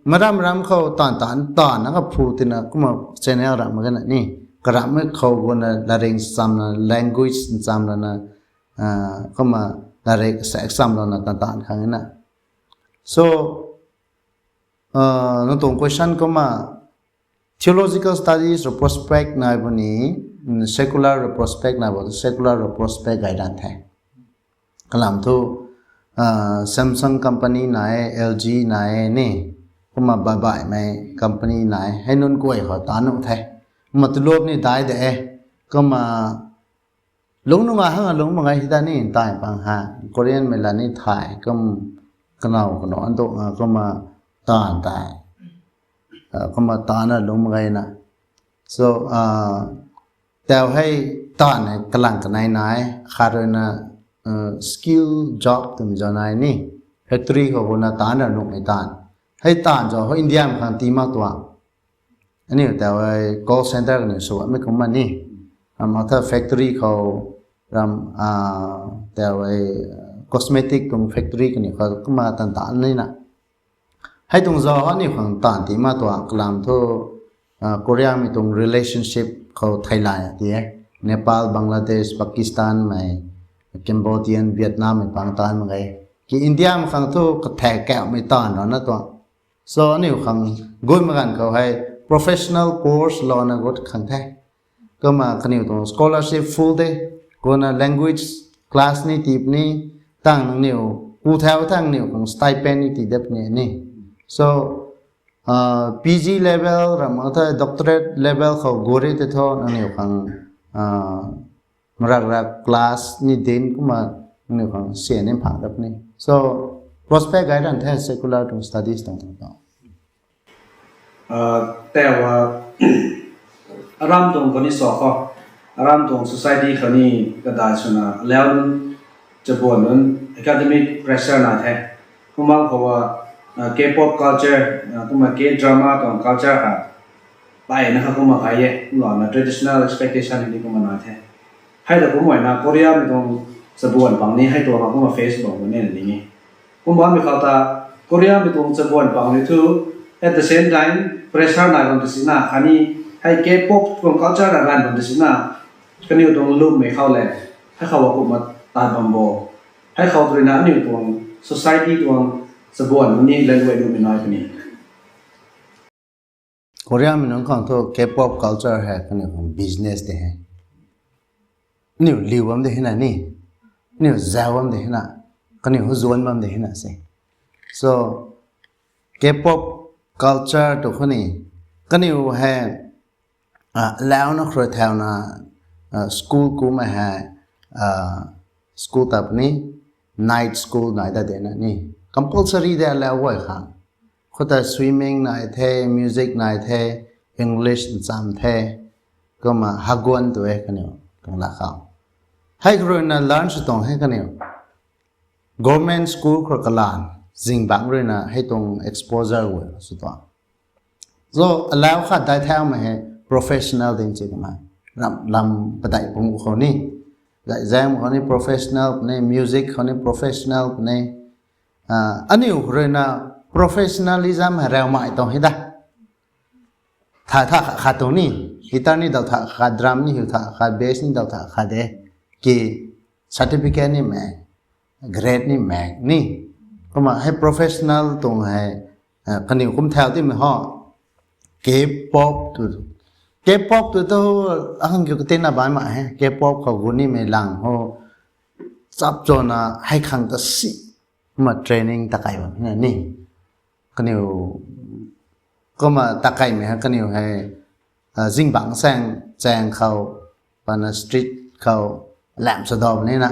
maram ram khou taanv taanv taanv na kaphu tina kumna channel ram mak na ni. Karamhmei khou guna laring chamna, language chamlana, ah, kumna larik sa chamlouna taanv taanv khang na. So, ah, nang tuang question kumna theological studies rui prospect nai bo ni, mm, secular rui prospect nai bo, secular rui prospect gay dan the. Kalam thu, ah, Samsung company nai, L G nai ni, kumna bai baimei company nai, hei nunc guay khou taanv nu the. Kumna tulop ni dai de e, kumna lungc nunga hang lungc mak ge hei ta ni tai pang ha, Korean mei la ni thai, kum kanow kanow an tu, ah, kumna taanv tai, ah, kumna taanv na lungc mak ge na. So, ah, tau hei taanv hei kalang kanei nai, khat rui na, ah, skill job twmei zau nai ni, factory khou guna taanv na nuhmei taanv. Hei taanv zau hou India mei khang tii mak tuang. Aniu tau hei call center kaniw sw bammei kumna ni. Ram atha factory khou ram, ah, tau hei cosmetic tuang factory kaniw khou kumna taanv taanv ni na. Hei tuang zau hou aniu khang taanv tii mak tuang kalam thu, ah, Korea mei tuang relationship khou theilay ti e. Nepal, Bangladesh, Pakistan mei, Cambodian, Vietnam mei pang tan mak ge. Ki India mei khang thu kathek kaumei tan ra na tuang. So aniu khang gutmei ganv khou hei professional course louna gut khang the. Kumna kaniw tuang scholarship full de. Kumna language class ni tip ni, tang nangniw ku thau tang niw khang stipend ni ti dep ni ni. So uh, P G level ram the, doctorate level khou guri te tho nangniw khang uh, marak rak class ni din kumna nangniw khang sian ni phang dap ni. So prospect gai ran the secular tuang studies tuang tuang tuang. Tewa aram tuang khou ni sa khou, aram tuang society khou ni kadai swna alau nunc, chabuan nunc, academic pressure nai the. Kumna khou a K-pop culture, kumna K-drama tuang culture ha pai na kha kumna kai e, kumna traditional expectation ni kumna nai the. Hei ta kumna na Korea mei tuang chabuan pang ni hei tuang kumna face bam ni ni. Kumna mi khou ta Korea mei tuang chabuan pang ni thu, at the same time pressure nai bam ta sina khatni hei K-pop tuang culture na gan bam ta sina kaniw tuang lummei khou le, hei khou kumna tat bam bo. Hei khou tu rui na aniu tuang society tuang chabuan ni le luai nuhmei nai puni. Korea mei nunc khang thu K-pop culture hei kaniw khang business de he. Aniu liu bam de hina ni, aniu zau bam de hina, kaniw hu zuan bam de hina se. So K-pop culture tu khou ni kaniw hei launa khrui thauna school kumei hei school ta puni night school nai ta de na ni, compulsory de lau guay khang. Khou ta swimming nai the, music nai the, English ncham the, kumna Hagwon tu e kaniw tuang la khou. Hei khrui na learn sw tuang hei kaniw government school khou kalan zingbangc rui na hei tuang exposure guay sw tuang. So alau khat dai thaumei hei professional ding chi kumna ram lam padeih pung khou ni, zai zam khou ni professional puni, music khou ni professional puni. Aniu rui na professionalism hei raumei tuang hei da. Tha tha khat tuang ni, guitar ni dau tha khat, drum ni hiu tha khat, bass ni dau tha khat de. Ki certificate ni mak, grade ni mak ni. Kumna hei professional tuang hei kaniw kum thau timei ho. K-pop tu, K-pop tu tu akhang kiu katina bai mak he. K-pop khou gu nimei lang ho, chap chona hei khang ta si. Kumna training takai bam hina ni. Kaniw kumna takaimei hei kaniw hei zingbangc saeng chaeng khou, pana street khou lamh sa daw nina.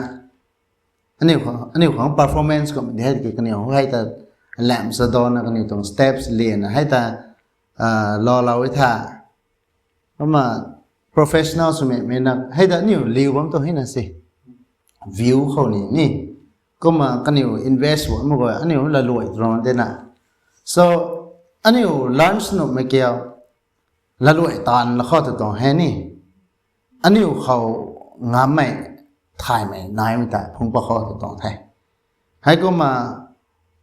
Aniu khang performance kummei di hei ki kaniw hei ta lamh sa dawna kaniw tuang steps liana hei ta lou lou e tha. Kumna professional swmei mei na hei ta aniu liu bam tu hina se. View khou ni ni. Kumna kaniw invest bam mak guay aniu laluai tuang de na. So aniu learn sw nuhmei kiu laluai taanv la khou tu tuang hei ni. Aniu khou ngammei, thaymei, naimei ta phungc pat khou tu tuang the. Heikumna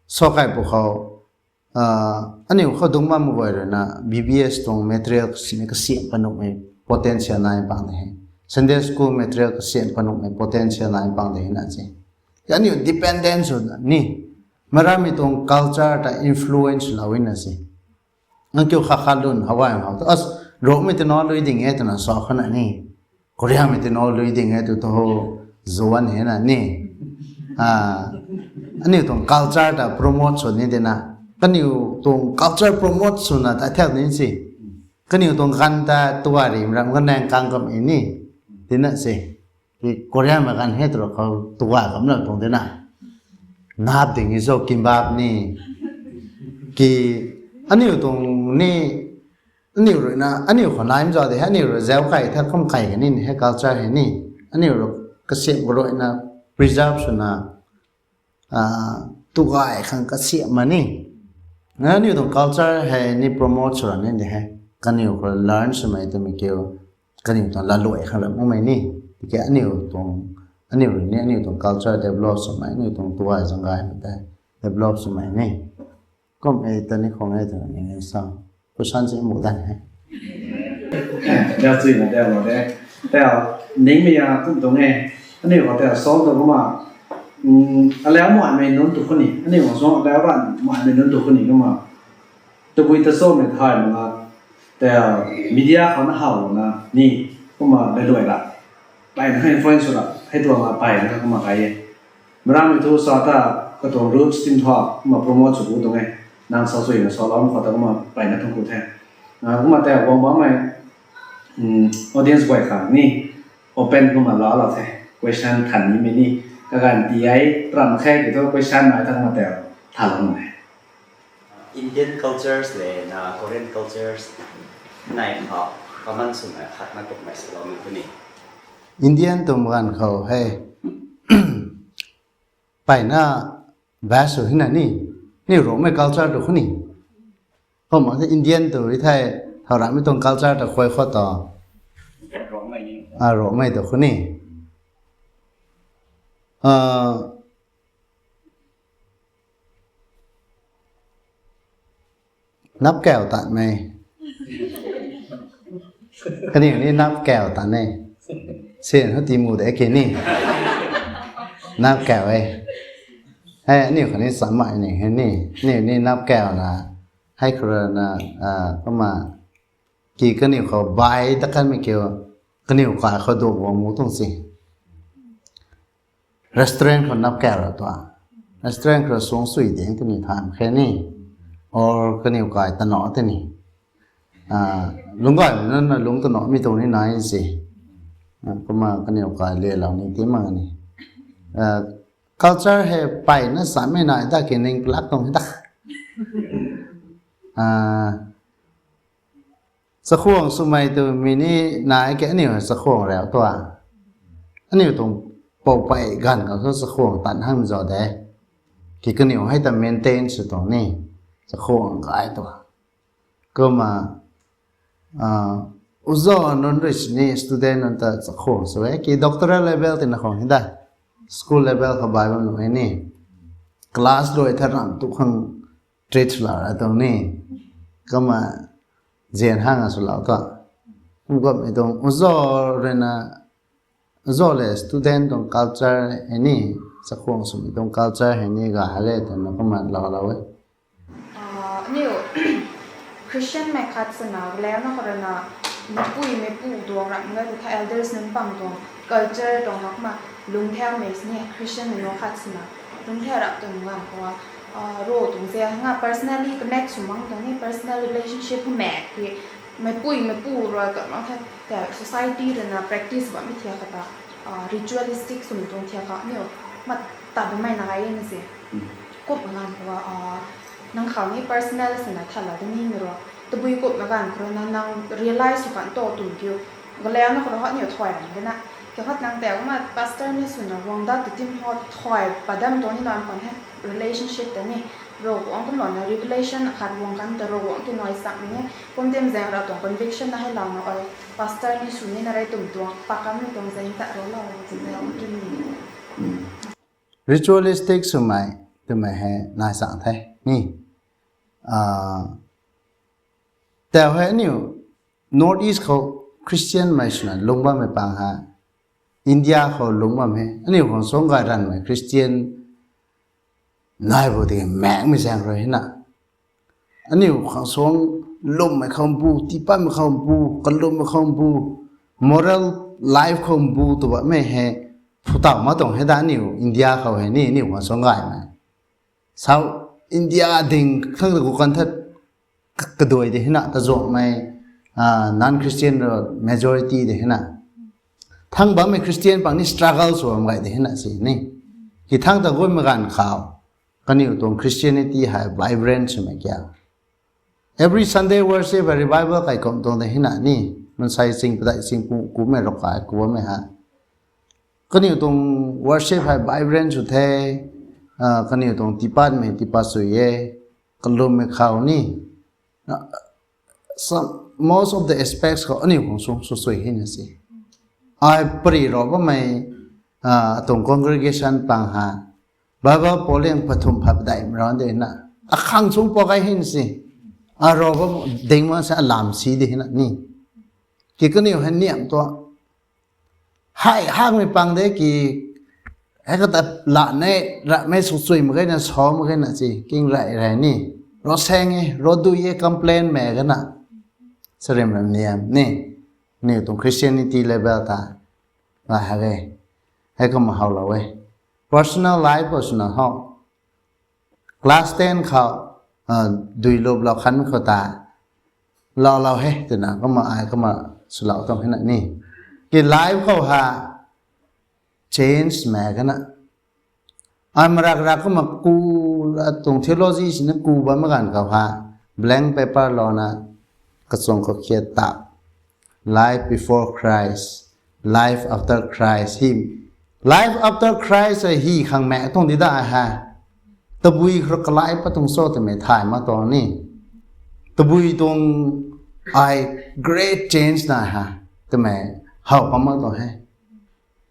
sa kai pwkhou aniu khou dungc bam guay rui na B B S tuang material simei kasiamh panuhmei potential nai pang de he. Sunday school material kasiamh panuhmei potential nai pang de hina se. Aniu dependence sw ni. Marammei tuang culture ta influence lou na se. Nang kiu kha kha lun hawai hau tu as, Rongmei tei nac lui ding e twna sa khana ni, Koreamei tei nac lui ding e tu tu ho, zuan hena ni. Aniu tuang culture ta promote sw ni dena. Kaniw tuang culture promote swna ta thau ni se. Kaniw tuang ganv ta tuari ram kanaeng kang kam e ni. Tina se. Ki Koreamei ganv hei tu rau khou tuga kamna tuang tina. Nap ding e zo kimbap ni. Ki aniu tuang ni, aniu rui na, aniu khou naimei zau de hei, aniu rui zau kai tha kum kai kani ni hei culture hei ni. Aniu rui kasiamh khou rui na preserve swna, tugai khang kasiamh ma ni. Aniu tuang culture hei ni promote sw ra ni de hei. Kaniw khou learn swmei twmei kiu, kaniw tuang laluai khang ram makmei ni. Tiki aniu tuang, aniu rui ni, aniu tuang culture develop swmei, aniu tuang tugai zanggaymei tei develop swmei ni. Kum e ta ni khang e twna ni sa. Question si mu dan hei. Lau chuina dau lo de. Tau, ningmei a kum tuang e. Aniu khou tau solve tu kumna, um, alau maimei nunc tu khuni. Aniu khou suang alau ran maimei nunc tu khuni kumna. Tabui ta somei thay mak na, tau media khou na how na ni, kumna lailuai ra. Pai na influence ra, hei tuang la pai na kumna kai e. Maram mei thu sa ta katuang roots tim tho, kumna promote sw bu tuang e. Nang sa sui na sa lam khou ta kumna pai na tuang ku the. Ah, kumna tau guang bammei, um, audience guay khang ni open kumna la la the. Question than ni mei ni. Kaganv ti ai, tram khe ki thu question nai thang ma tau tha la mei. Indian cultures le na Korean cultures nai khou common swna khat na kum mei salou ni tu ni. Indian tuang ganv khou hei pai na best sw hina ni, ni Rongmei culture tu khuni. Kumna the Indian tu i thei, thau ramei tuang culture ta khuay khou ta, Rongmei ni. Ah, Rongmei tu khuni. Ah, nap kau tan mei. Kaniw ni nap kau tan e. Sin hu ti mu de ke ni. Nap kau e. Hei, aniu khatni samei ni, hei ni. Aniu ni nap kau na. Hei khou rui na, ah, kumna. Ki kaniw khou bai ta kanmei kiu. Kaniw kai khou duk guang mu tuang si. Restaurant khou nap kau ra tua. Restaurant khou suang sui ding kaniw tham khe ni. Or kaniw kai tano te ni. Ah, lungc gay na, na lungc tano mi tuang ni nai si. Ah, kumna kaniw kai le lau ni ti mak ni. Ah, culture hei pai na samei nai ta ki ning plak tuang hei ta. Ah, chakhwang swmei tu mi ni nai ke aniu chakhwang rau tua. Aniu tuang pou pei ganv khou thu chakhwang tan hang zau de. Ki kaniw hei ta maintain sw tuang ni. Chakhwang kai tua. Kumna, ah, uzo nunc rui sini student nunc ta chakhwang sw e. Ki doctoral level tina khwang hei da. School level khou bai bam nuh e ni. Class luai tha ram tu khang treat sw la ra tuang ni. Kumna zian hang a sw lau ta. Kum kummei tuang uzo rui na, uzo le student tuang culture hei ni, chakhwang swmei tuang culture hei ni ga hei le twna kumna lau lau e. Ah, aniu Christian mei khat swna, leuna khou rui na, meipui meipu tuang ram nge tu tha elders nunc pang tuang culture tuang hak ma, lungthaumei sini Christian mei nunc khat swna, lungthau rap tuang ganv khou, ah, ro tuang ze hanga personally connect sw mang tuang ni personal relationship hu mak ki, meipui meipu rui ka mak the, ta society rui na practice bammei thiak kha ta, ah, ritualistic swmei tuang thiak kha aniu mat ta bammei na gay na se. Kum ganv khou, ah, nang khou ni personal swna thala de ni mi ro. Tabui kum ganv khou na nang realize sw kan to tun kiu. Galeuna khou ho niw thuay ram de na. Kiu khat nang tei kumna pastor ni swna guang dat tu tim ho thuay padam tuang ni lan pan he relationship ta ni. Ravguangc kumlana revelation khat guang kan ta Ravguangc ki nai sak ni. Kum tim zaeng ra tuang conviction na hei lau na oi pastor ni sw ni na rei tum tuang pakam ni tuang zaeng ta ro lau tu zaeng ki ni. Ritualistic swmei twmei hei nai sang the ni. Ah, tau hei aniu North East khou Christian mei swna lung bammei pang ha, India khou lung bam he. Aniu khang suang gay ranvmei Christian nai bo tiki maengmei zaeng rui hina. Aniu khang suang lwmmei khou mbu, tiipatmei khou mbu, kalwmmei khou mbu, moral life khou mbu tw bammei hei, phu taw ma tuang hei da aniu India khou hei ni, aniu khang suang gaymei. South India ding khang ta gu kan that k-, kaduai de hina, tazuanmei, ah, non-Christian ro majority de hina. Thang bammei Christian pang ni struggle sw bam gay de hina si ni. Ki thang ta guaymei ganv khou, kaniw tuang Christianity hei vibrant swmei kia. Every Sunday worship hei revival kai kum tuang de hina ni. Mansei ching padai ching pu kumei rok kai kuammei ha. Kaniw tuang worship hei vibrant sw the, ah, kaniw tuang tiipatmei tiipat sw e, kalwmmei khou ni. Ah, some, most of the aspects khou aniu khang suang sw sui hina si. Ai pari ro bammei, ah, tuang congregation pang ha. Bible pau liang pathum phat daimei ran de na. Akhang chung pau kai hin si. Aro bam ding ma se alam si de na ni. Ki kaniw hei niam tua. Hai hangmei pang de ki, hei kata la ne, ramei suk chui mak ge na, sa mak ge na si, king rai rai ni. Ro seng e, ro dui e, complain me ge na. Sarim ram niam ni. Ni tuang Christianity level ta. Ngai ha ge. Hei kumna how lou e. Personal life personal how. Class ten khou, ah, dui lup lou khan khou ta. Lou lou he, twna, kumna ai, kumna swlou tuang he na ni. Ki life khou ha, change me ge na. Ai marak rak kumna ku, atuang theology sina ku bam ganv khou ha, blank paper louna, kachung khou khiat ta. Life before Christ, life after Christ. Hi, life after Christ, eh, hi khang mak tuang di da ha. Tabui khou kalai pa tuang cho twmei thay mak tuang ni. Tabui tuang ai great change na ha. Twmei how pa mak tuang he.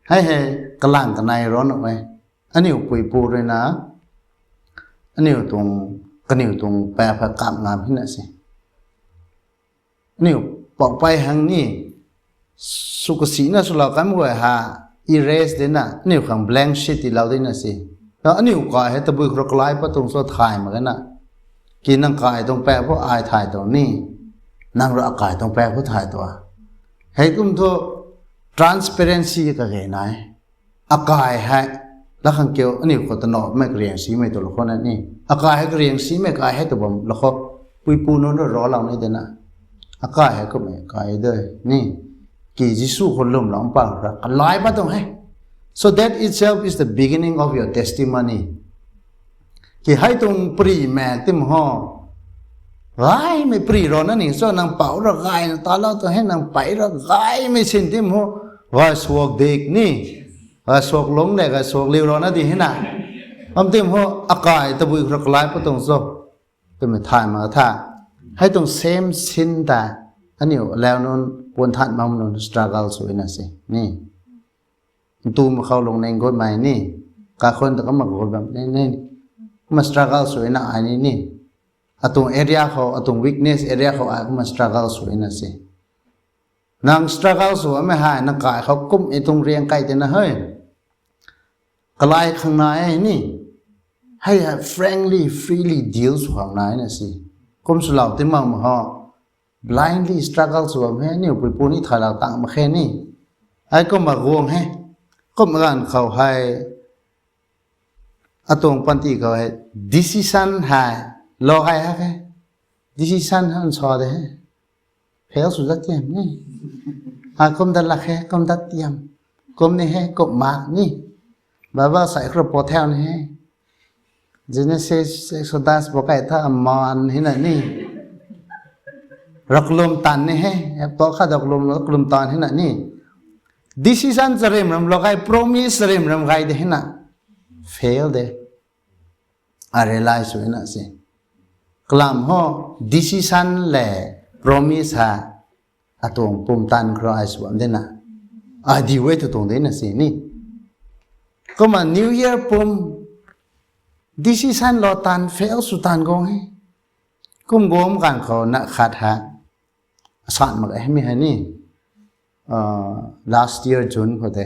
Hei hei, kalang kanei ron e. Aniu pui pu rui na, aniu tuang, kaniw tuang pa pha kap ngam hina si. Aniu pau pai hang ni, sw kasi na swlou kam guay ha, erase de na, aniu khang blank sheet ti lou de na si. Na aniu kai hei tabui khou kalai pa tuang cho thay mak ge na. Ki nang kai tuang pa phu ai thay tuang ni, nang ra kai tuang pa phu thay tuang. Hei kum thu transparency ka ge nai. Akai hei, la khang kiu, aniu khou ta no, mei kariang si mei tu lou khou na ni. Akai hei kariang si mei kai hei tu bam lou khou. Pui pu nunc ro lou ni de na. Akai hei kum e, kai de ni. Ki Jisu khou lwm lou pa ra, kalai pa tuang he. So that itself is the beginning of your testimony. Ki hei tuang pri mak tim ho. Gaymei pri ro na ni, so nang pau ra gay na ta lou tuang he, nang pai ra gaymei sin tim ho. Gay suak dik ni. Gay suak lung le, gay suak liu ro na di he na. Am tim ho, akai tabui khou kalai pa tuang cho. Twmei thay mak tha. Hei tuang same sin ta. Aniu lau nunc, puan than mam nunc struggle sw na si. Ni. Ntu ma khou lung neng gut mai ni. Kakhun ta kama gut bam ni, ni. Ma struggle sw na ai ni ni. Atuang area khou, atuang weakness area khou ai kumna struggle sw na si. Nang struggle sw mei hei, nang kai khou kum e tuang riang kai tina hei. Kalai khang nai e ni. Hei hei frankly, freely deal sw khang nai na si. Kum swlou ti mak ma ho. Blindly struggle sw bam he, aniu pui pu ni thay lou tang mak khe ni. Ai kumna guang he. Kumna ganv khou hei. Atuang panty khou hei. Decision hei. Lou hei ha khe. Decision han sa de he. Fail sw dat tiam ni. A kum dat lak he, kum dat tiam. Kum ni he, kum mak ni. Bible sai khou po thau ni he. Genesis, Exodus bo kai tha aman hina ni. Raklum tan ni he. Hep to kha raklum, raklum tan hina ni. Decision charim ram lou kai, promise charim ram kai de hina. Fail de. A realize sw na si. Kalam ho, decision le promise ha, atuang pumtan khou ai sw bam de na. A di wei tu tuang de na si ni. Kumna New Year pum, decision lou tan, fail sw tan guang he. Kum guang kan khou na khat ha. Asan mak e mi hei ni. Ah, last year June khou de.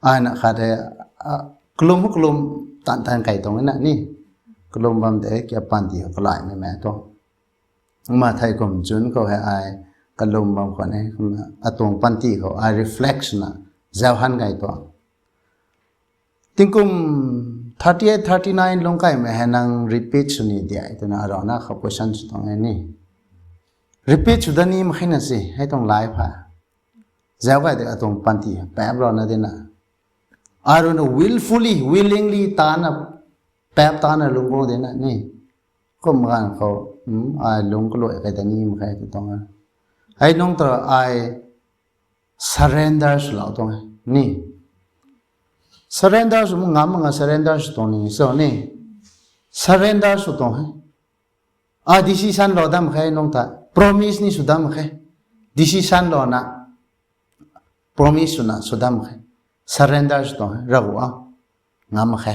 Ai na khat hei, ah, kalum kalum tan tan kai tuang na ni. Kalum bam de kia panty khou kalai mei mei tu. Ma thei kum June khou hei ai kalum bam khou ni, atuang panty khou ai reflect na, zau han kai tuang. Tingkum thirty eight, thirty nine lung kai mei hei nang repeat sw ni diai twna arana khou question sw tuang e ni. Repeat sw da ni mak khe na si, hei tuang life ha. Zau kai de atuang panty, pap rana de na. Ai rui na willfully, willingly ta na, pap ta na lung guang de na ni. Kum ganv khou, hmm, ai lung kaluai kai da ni mak khe tu tuang e. Hei nung ta ai surrender sw lou tuang e, ni. Surrender sw ngam mak nga surrender sw tuang ni, so ni. Surrender sw tuang he. A decision lou dam khe nung ta, promise ni sw dam khe. Decision lou na, promise sw na sw dam khe. Surrender sw tuang he, Ravguangc a. Ngam khe.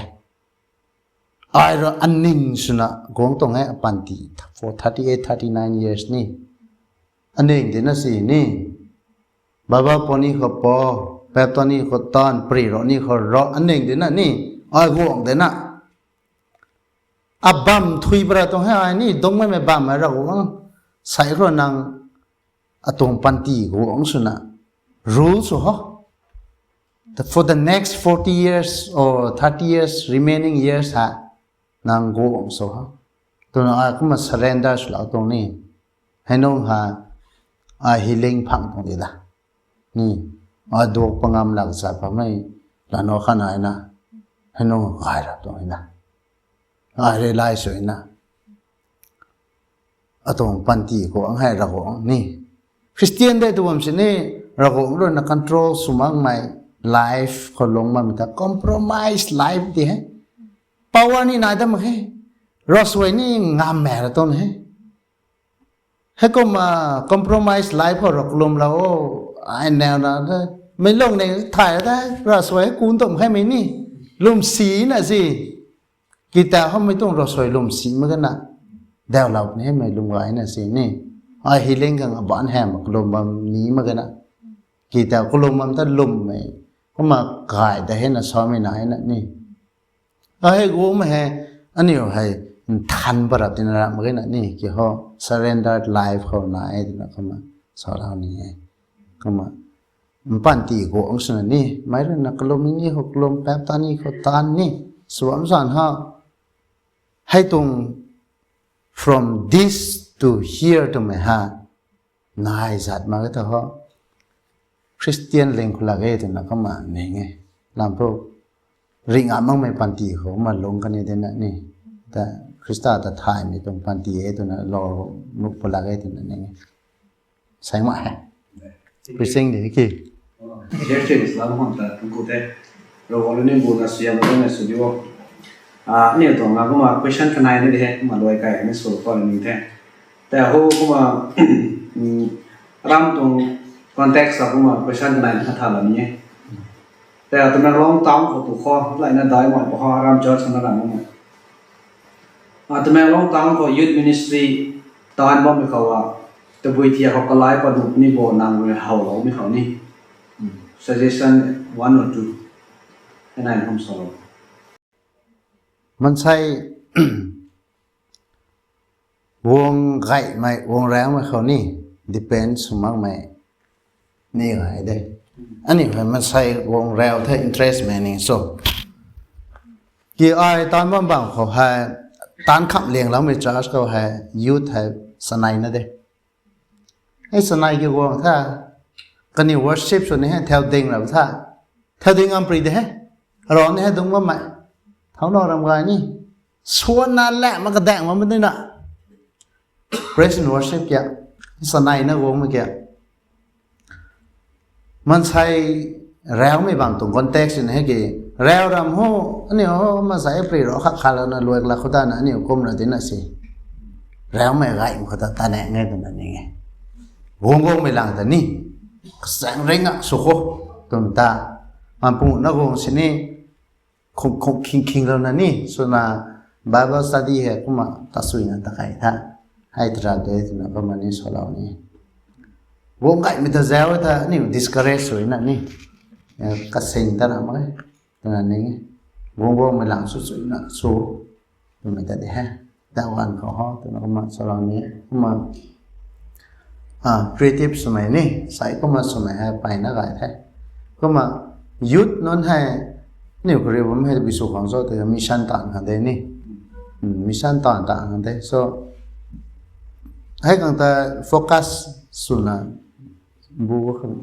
Ai rui aning swna guang tuang e apanty for thirty eight, thirty nine years ni. Aning tina si ni. Baba pony khou po, Pap ta ni khou tan, pri ro ni khou ro, aning dina ni, ai guang dina. Abam thui para tuang he ai ni, dungmei mei bam mei Ravguangc. Sai khou nang atuang panty guang swna. Rule sw ho. The, for the next forty years or thirty years, remaining years ha, nang guang sw ho. Twna ai kumna surrender swlou tuang ni. Hei nung ha, ai healing phang tuang di da. Ni, ai duak pangam lak sa pamei, lano khan ai na. Hei nung ai ra tuang na. Ai realize sw na. Atuang panty guang hei Ravguangc ni. Christian de tu bam sini, Ravguangc rui na control sw makmei life khou lung makmei ta compromise life di he. Power ni nai dam he. Ravsuai ni ngam mei ra tuang he. Heikumna compromise life khou rui kalum la o, ai nau na de. Meic lung ni thay ra de, ravsuai kun tum khe mei ni. Lwm si na si. Kita hom mei tuang ravsuai lwm si mak gana. Dau lau ni hei mei lwm gay na si ni. Ai healing khang aban hei mak kalum bam ni mak gana. Kita kalum bam ta lwm mei. Kumna gay da hei na sa mei na hei na ni. Ahei guangmei hei, aniu hei, nthan parap tina ram mak gana ni, ki ho, surrendered life khou nai e tina kumna, sa lau ni e. Kumna, mpanty guang swna ni, mei rui na kalum ni ho, kalum pap ta ni khou tan ni, suam san ha. Hei tuang, from this to here twmei ha, nai zat mak ge ta ho. Christian ling khou lak e twna kumna ning e. Lam pu, ringh a makmei panty khou kumna lung kan e dina ni. Ta Khrista ta thaymei tuang panty e twna lou nuh pu lak e twna ning e. Sai mak he. Preaching di ki. Share change lam hon ta tuang ku the. Ravguangc rui ni bu na siam na na sw di o. Ah, ni tuang na kumna question kanei ni di he, kumna luai kai ni sw khou ni the. Ta ho kumna, mm, ram tuang context sa kumna question kanei ni kha tha la ni e. Ta Tamenglong town khou tu khou, lai na dai mai pa ho ram church na ram mai. Ah, Tamenglong town khou youth ministry taanv bammei khou a, tabui thia khou kalai pat nuh ni bo nang rui howloumei khou ni. Suggestion one or two. Hei nai hom salou. Mansei guang gaymei, guang raumei khou ni, depend sw makmei ni gay de. Aniu hei mansei guang rau the interest mei ni so. Ki ai taanv bam bam khou hei, taanv kham liangloumei church khou hei, youth hei sanei na de. Hei sanei ki guang tha, kaniw worship sw ni hei thau ding rau tha. Thau ding ngam pri de he. Ron ni hei dungc bammei. Thau na ram gay ni. Suan na lak mak kadaeng mak ni na. Praise and worship kia. Sanei na guangmei kia. Mansei raumei bam tuang context in hei ki. Rau ram ho, aniu ho, mansei pri rau khak khat lana luai lak khou ta na aniu kum ra di na si. Raumei gay khou ta ta ne nge twna ning e. Guang guangmei lang ta ni. Kasaeng ring a sw khou. Twna ta. Manpung na guang sini. Khung khung khing khing lou na ni. Swna Bible study hei kumna ta suina ta kai tha. Hei tara de twna kumna ni salou ni. Guang gaymei ta zau ta aniu discourage sw na ni. Kasing ta na mak e. Twna ning e. Guang guangmei lang sw sw na sw. Twmei ta di he. That one khou ho. Twna kumna salou ni. Kumna, ah, creative swmei ni. Sai kumna swmei hei payna gay the. Kumna youth nunc hei, aniu kariu bam hei bi sw khang cho ta mission taanv khang de ni. Hmm, mission taanv taanv khang de. So, hei khang ta focus swna bu khang,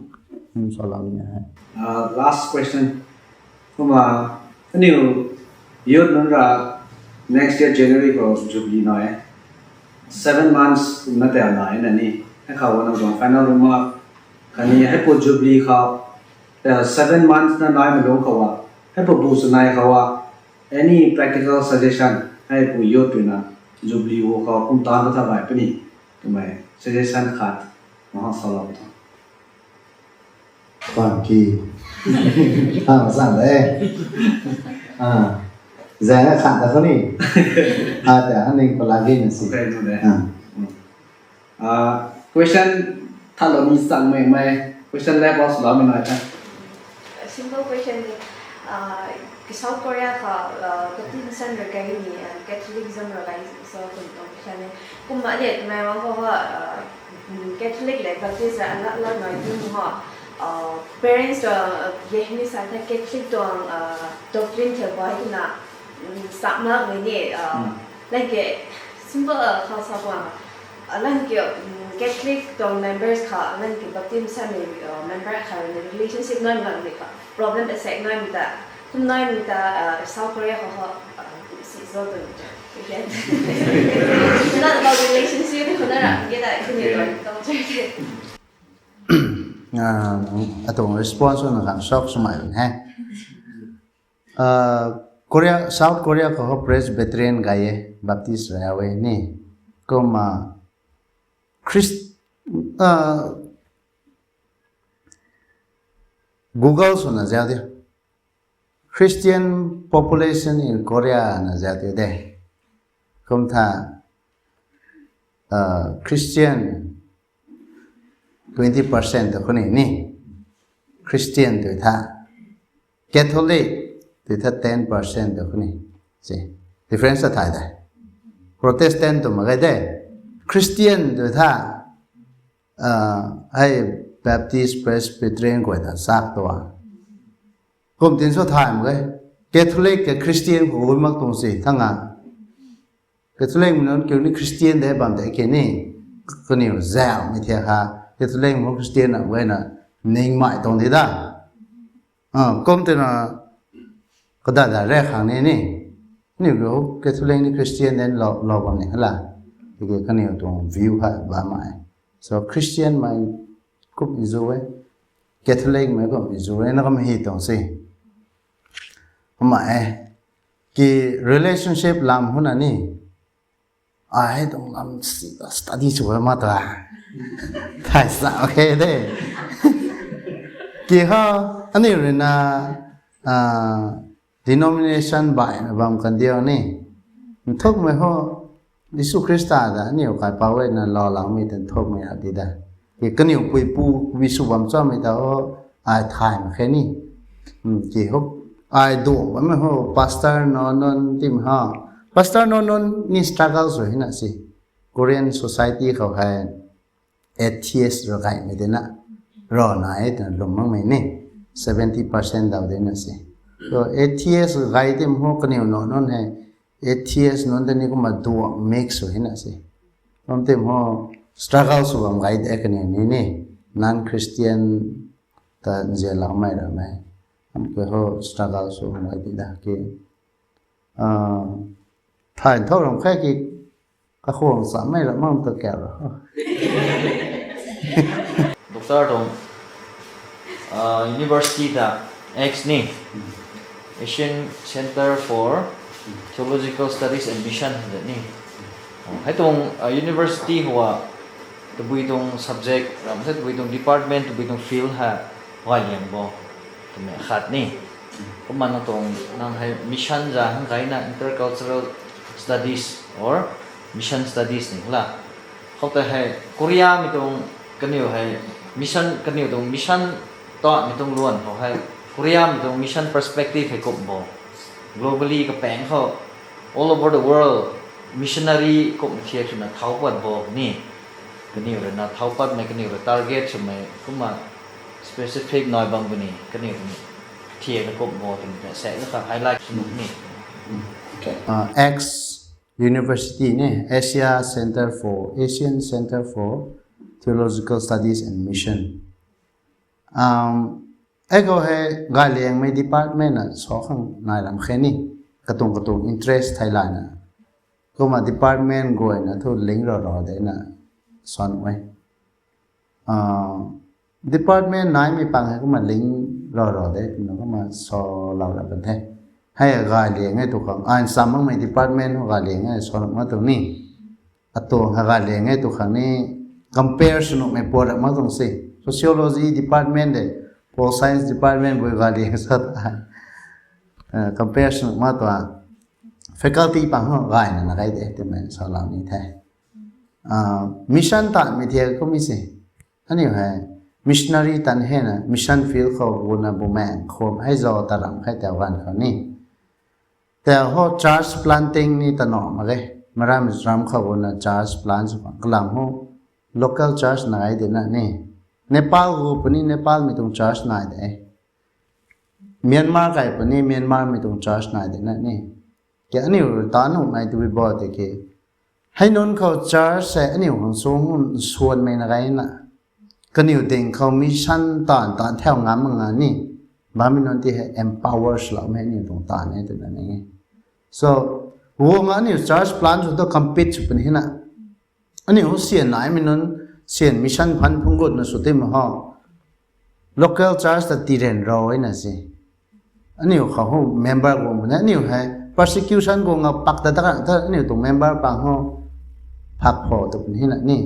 hmm, salou ni hei. Ah, last question. Kumna, aniu youth nunc ra next year January khou jubilee nai e. Seven months kumna tel nai na ni. Hei khou na tuang final remark. Khatni hei pu jubilee khou, tel seven months na naimei lungc khou a, hei pu bu chanei khou a, any practical suggestion, hei pu youth rui na jubilee hu khou kum taanv ta tha gay puni, twmei suggestion khat, maha salou tho. Khwan ki. Khang san de. Ah. Zaeng a khan ta khou ni. Ah, ta aning pala gay na si. Okay, no de. Ah. Ah, question thalou ni sang mei mei. Question left out swloumei nai tha. Simple question ni, uh, South Korea khou, uh, Baptism rui kai ni, uh, Catholicism rui kai so kum tuang question ni. Kumna ni, tumei wang khou ha, uh, mm, Catholic le Baptist alat alat nai ni ho. Uh, parents tuang, uh, ye ni sa the Catholic tuang, uh, doctrine the bai na, mm, sa mak ni, uh, like simple, uh, khou sa kuang. Alan ki, mm, Catholic tuang members khou, alan ki Baptist sa ni, uh, member khou ni relationship nai mak ni kha. Problem asek nai mi ta, kum nai mi ta, uh, South Korea khou ho, uh, si zo tu. Again. Not about relationship, khou na ra, ki ta, ki ni tuang culture. Ah, atuang response na kan shock swmei he. Ah, Korea, South Korea khou ho Presbyterian gay e, Baptist rau e ni. Kumna, Christ, ah, Google swna zauc diu. Christian population in Korea na zauc diu de. Kum tha, ah, Christian twenty percent tu khou ni ni. Christian tu tha. Catholic tu tha ten percent tu khou ni. Si. Difference a thay de. Protestant tu mak ge de. Christian tu tha. Ah, hei Baptist, Presbyterian guay ta sak tua. Kum tin so thay mak ge. Catholic ke Christian khou mak tuang si thang a. Catholic mei nunc kiu ni Christian de bam de ke ni. Kaniw zauc mei thiak ha. Catholic mei Christian na guay na ning mai tuang di da. Ah, kum tina kadada re khang ni ni. Niw kiu Catholic ni Christian den lou, lou bam ni hala. Tiki kaniw tuang view ha bam mai. So Christian mei kum izu e. Catholic mei kum izu e. Na kum hi tuang si. Kumna e. Ki relationship lam huna ni. Ai tuang lam si study sw ma ta. Thai sa okay de. Ki ho, aniu rui na, ah, denomination bai na bam kan diu ni. Nthuk mei ho, Jisu Khrista da, aniu kai pau e na lou lau mei tan nthuk mei a di da. Ki kaniw pui pu, wi sw bam cha mei ta ho, ai thay mak khe ni. Hmm, ki ho, ai do bam mei ho, pastor no non tim ha. Pastor no non ni struggle sw hina si. Korean society khou hei atheist rui gay mei de na. Rui na e twna lwm mak mei ni. Seventy percent daw de na si. So atheist gay tim ho kaniw no non hei. Atheist nunc ta ni kumna duak mix sw hina si. Kum tim ho struggle sw bam gay de kaniw ni ni. Non-Christian ta nzian lau mei ra mei. Kum ke ho struggle sw bam gay di da ki. Ah, thay nthau ram khe ki kakhwang sa mei ra mang ta kau ra. Doctor tuang, ah, university ta X ni, Asian Center for Theological Studies and Mission ta ni. Oh, hei tuang, ah, university hua tabui tuang subject ram the, tabui tuang department, tabui tuang field ha gay liang bo. Twmei khat ni. Kumna nang tuang, nang hei mission za hang gay na intercultural studies or mission studies ni la. Khou ta hei Korea mei tuang kaniw hei mission, kaniw tuang mission ta mei tuang luan khou hei Korea mei tuang mission perspective hei kum bo. Globally kapaeng khou all over the world missionary kum thiak swna thau pat bo ni. Kaniw rui na thau pat mei kaniw rui target swmei kumna specific nai bam bu ni kaniw rui thiak na kum bo twmei ta sek na kha highlight sw ni. Okay. Uh, X University ni Asia Center for, Asian Center for Theological Studies and Mission. Um, ei khou hei gay liang mei department na sa khang nai ram khe ni. Katuang katuang interest thai lana. Kumna department guay na thu link rau rau de na sa nuh e. Ah, department nai mei pang hei kumna link rau rau de, kumna kumna sa lau ra ban the. Hei gay liang e tu khang, ai sam mak mei department gay liang e sa nuh ma tu ni. Atuang hei gay liang e tu khang ni compare sw nuh mei puat ra ma tuang si. Sociology department de, pol science department bui gay liang sa ta. Eh, compare sw nuh ma tuang. Faculty pang ho gay na na gay de, twmei sa lau ni the. Ah, mission ta mei thiak kum mi si. Aniu hei, missionary tan hena mission field khou guna bumaeng khum hei zo ta ram khe tau ganv khou ni. Tau ho church planting ni ta no mak ge. Maram ram khou guna church plant sw kalam ho local church nai de na ni. Nepal gu puni Nepal mi tuang church nai de. Myanmar kai puni Myanmar mi tuang church nai de na ni. Ke aniu ta nu nai tu bo de ke. Hei nunc khou church se aniu hang sung hun suan mei na gai na. Kaniw ding khou mission tan tan thau ngam nga ni. Bami nunc ti hei empower sw lou mei aniu tuang tan e tu na ni. So, wo nga aniu church plant sw tu compete sw puni na. Aniu sian nai mei nunc, sian mission phan phung gut na sw ti ma ho. Local church ta ti ren ro e na si. Aniu khou ho member guang puni, aniu hei persecution guang a pak ta ta ta aniu tuang member pang ho phak pho tu puni na ni.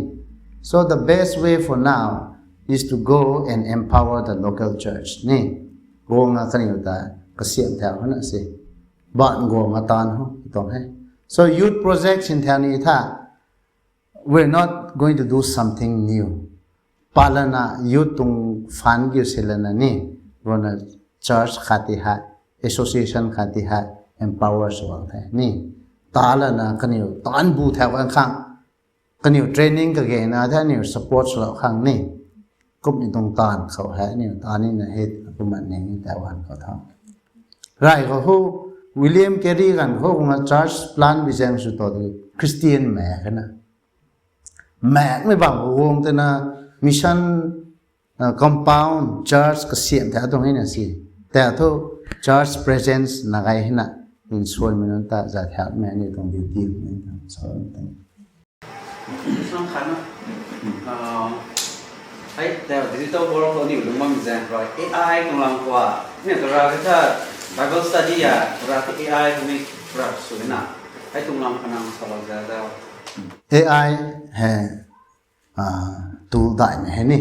So the best way for now is to go and empower the local church ni. Guang a kaniw ta kasiam thau ho na si. Ban guang a tan ho tuang he. So youth project sin thau ni tha. We're not going to do something new. Palana youth tuang fund kiu silana ni, gona church khat ti hei, association khat ti hei, empower sw bang the ni. Talana kaniw tan bu thau kan khang, kaniw training kagena the, aniw support sw lou khang ni. Kum ni tuang tan khou hei, aniw tan ni na hei, kum man ni ni tau han khou tha. Rai khou hu, William Carey kan khou kunga church plant bi zang sw to di Christian mak khe na. Mak mei bam khou guang te na mission, uh, compound church kasiam the tuang hei na si. Te thu church presence na gai hei na. In suan mei nunc ta za thak mei ni tuang duty mei tuang suan tang. Suan khan na. Ah, hei, tau digital world khou ni lung bam zang rui A I tuang lam khou. Ni tu ra ke tha Bible study ya, tu ra ke A I khou ni ra sw na. Hei tuang lam khou nang sa lou za tau. A I hei, ah, tool dai mei hei ni.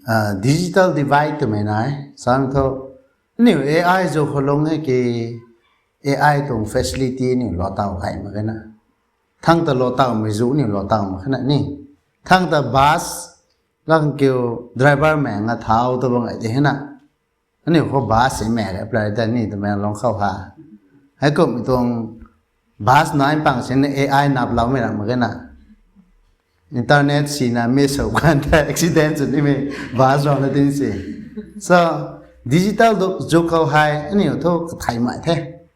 Ah, digital divide twmei nai. Sam thu, aniu A I zu khou lung hei ki A I tuang facility ni lou tau hai mak khe na. Thang ta lou tau mei zu ni lou tau mak khe na ni. Thang ta bus, lang kiu driver mei nga thau ta bang ai de hei na. Aniu khou bus si mei re, apply ta ni ta mei long khou ha. Hei kum tuang bus nai pang sin A I nap lou mei ram mak khe na. Internet si na miss sw kan the, accident sw ni mei bus rau na tin si. So, digital du-, zu khou hei, aniu thu kathai mai the.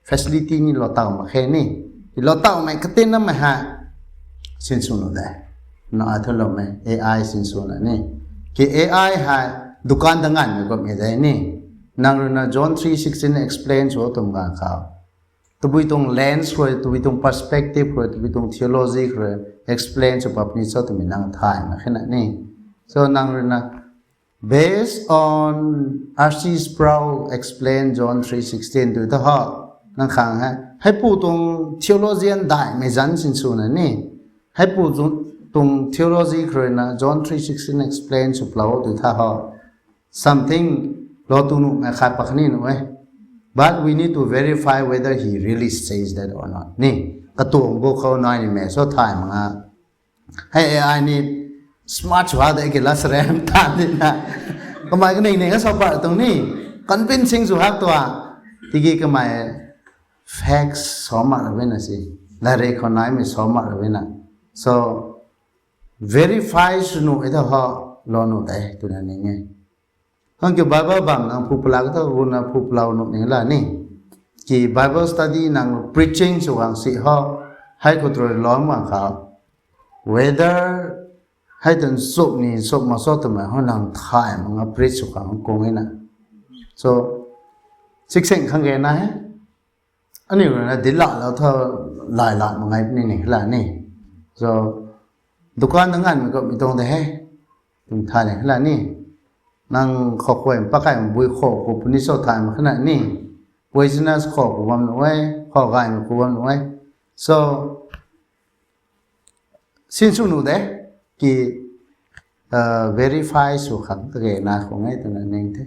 Facility ni lou tau mak khe ni. Lou tau mei katin na mei hei. Sin sw nu de. Na a thu lou mei, A I sin sw na ni. Ki A I hei, dukan da ngan mei kum e de ni. Nang rui na John three sixteen explain sw tum gan khou. Tabui tuang lens khou, tabui tuang perspective khou, tabui tuang theology khou, explain sw pap ni cho twmei nang thay na khe na ni. So nang rui na, based on R C Sproul explain John three sixteen tu ta ho, nang khang hei. Hei pu tuang theologian dai mei zan sin sw na ni. Hei pu zu-, tuang theology khou rui na John three sixteen explain sw plou tu tha ho. Something lou tu nu mei khat pak ni nu e. But we need to verify whether he really says that or not. Ni, katuang bu khou nai ni mei so thay mak nga. Hei A I ni smart sw hak de ki la srem tan di na. Kamei kaning ning a so pat tuang ni. Convincing sw hak tua. Tiki kamei facts so mak ra na si. Lare khou nai mei so mak ra na. So, verify sw nu e ta ho lou nu de, tu na ning e. Hang ki Bible bam nang phu pla ka ta, gu na phu pla nu ning la ni. Ki Bible study nang preaching sw gang si ho, hei khou trui lou mak kha. Whether hei tun suk ni, suk ma so twmei ho nang thay mak nga preach sw gang kung e na. So, sikseng khang ge na he. Aniu rui na dila lou tho lai la mak ngai puni ni la ni. So, dukan da ngan mei kum mi tuang de he. Tum thay ni la ni. Nang khou khuay pakai bui khou khou puni so thay mak khe na ni. Poisonous khou khou bam nu e, khou gai mei khou bam nu e. So, sin sw nu de, ki, uh, verify sw khang kage na khou ngai tu na ning the.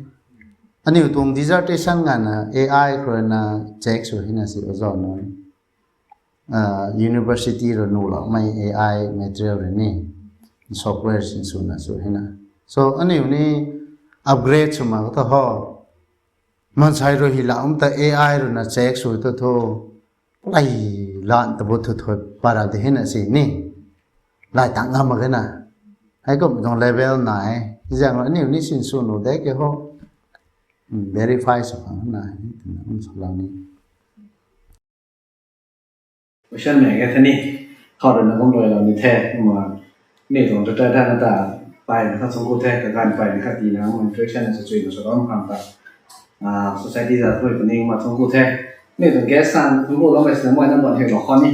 Aniu tuang dissertation nga na A I khou rui na check sw hei na si ozo nunc. Uh, university rui nu lou mei A I material rui ni. Software sin sw na sw hei na. So aniu ni upgrade sw mak ta ho. Mansei rui hi la um ta A I rui na check sw tu thu. Lai lan ta bu thu thu para de hina si ni. Lai tang ngam mak na. Hei kum tuang level nai. Zang aniu ni sin sw nu de ke ho. Hmm, verify sw khang nai. Tina um sw lau ni. Question mei ke thani, khou rui na kum rui lou ni the, kumna, ni tuang tutor thana ta, pai na kha thungc ku the, kaganv pai na kha tina, kumna interaction na sa chui na sa ram khang ta, ah, society za thui puni kumna thungc ku the, ni tuang guest san thungc ku lou mei sina mei na ban hei lou khou ni,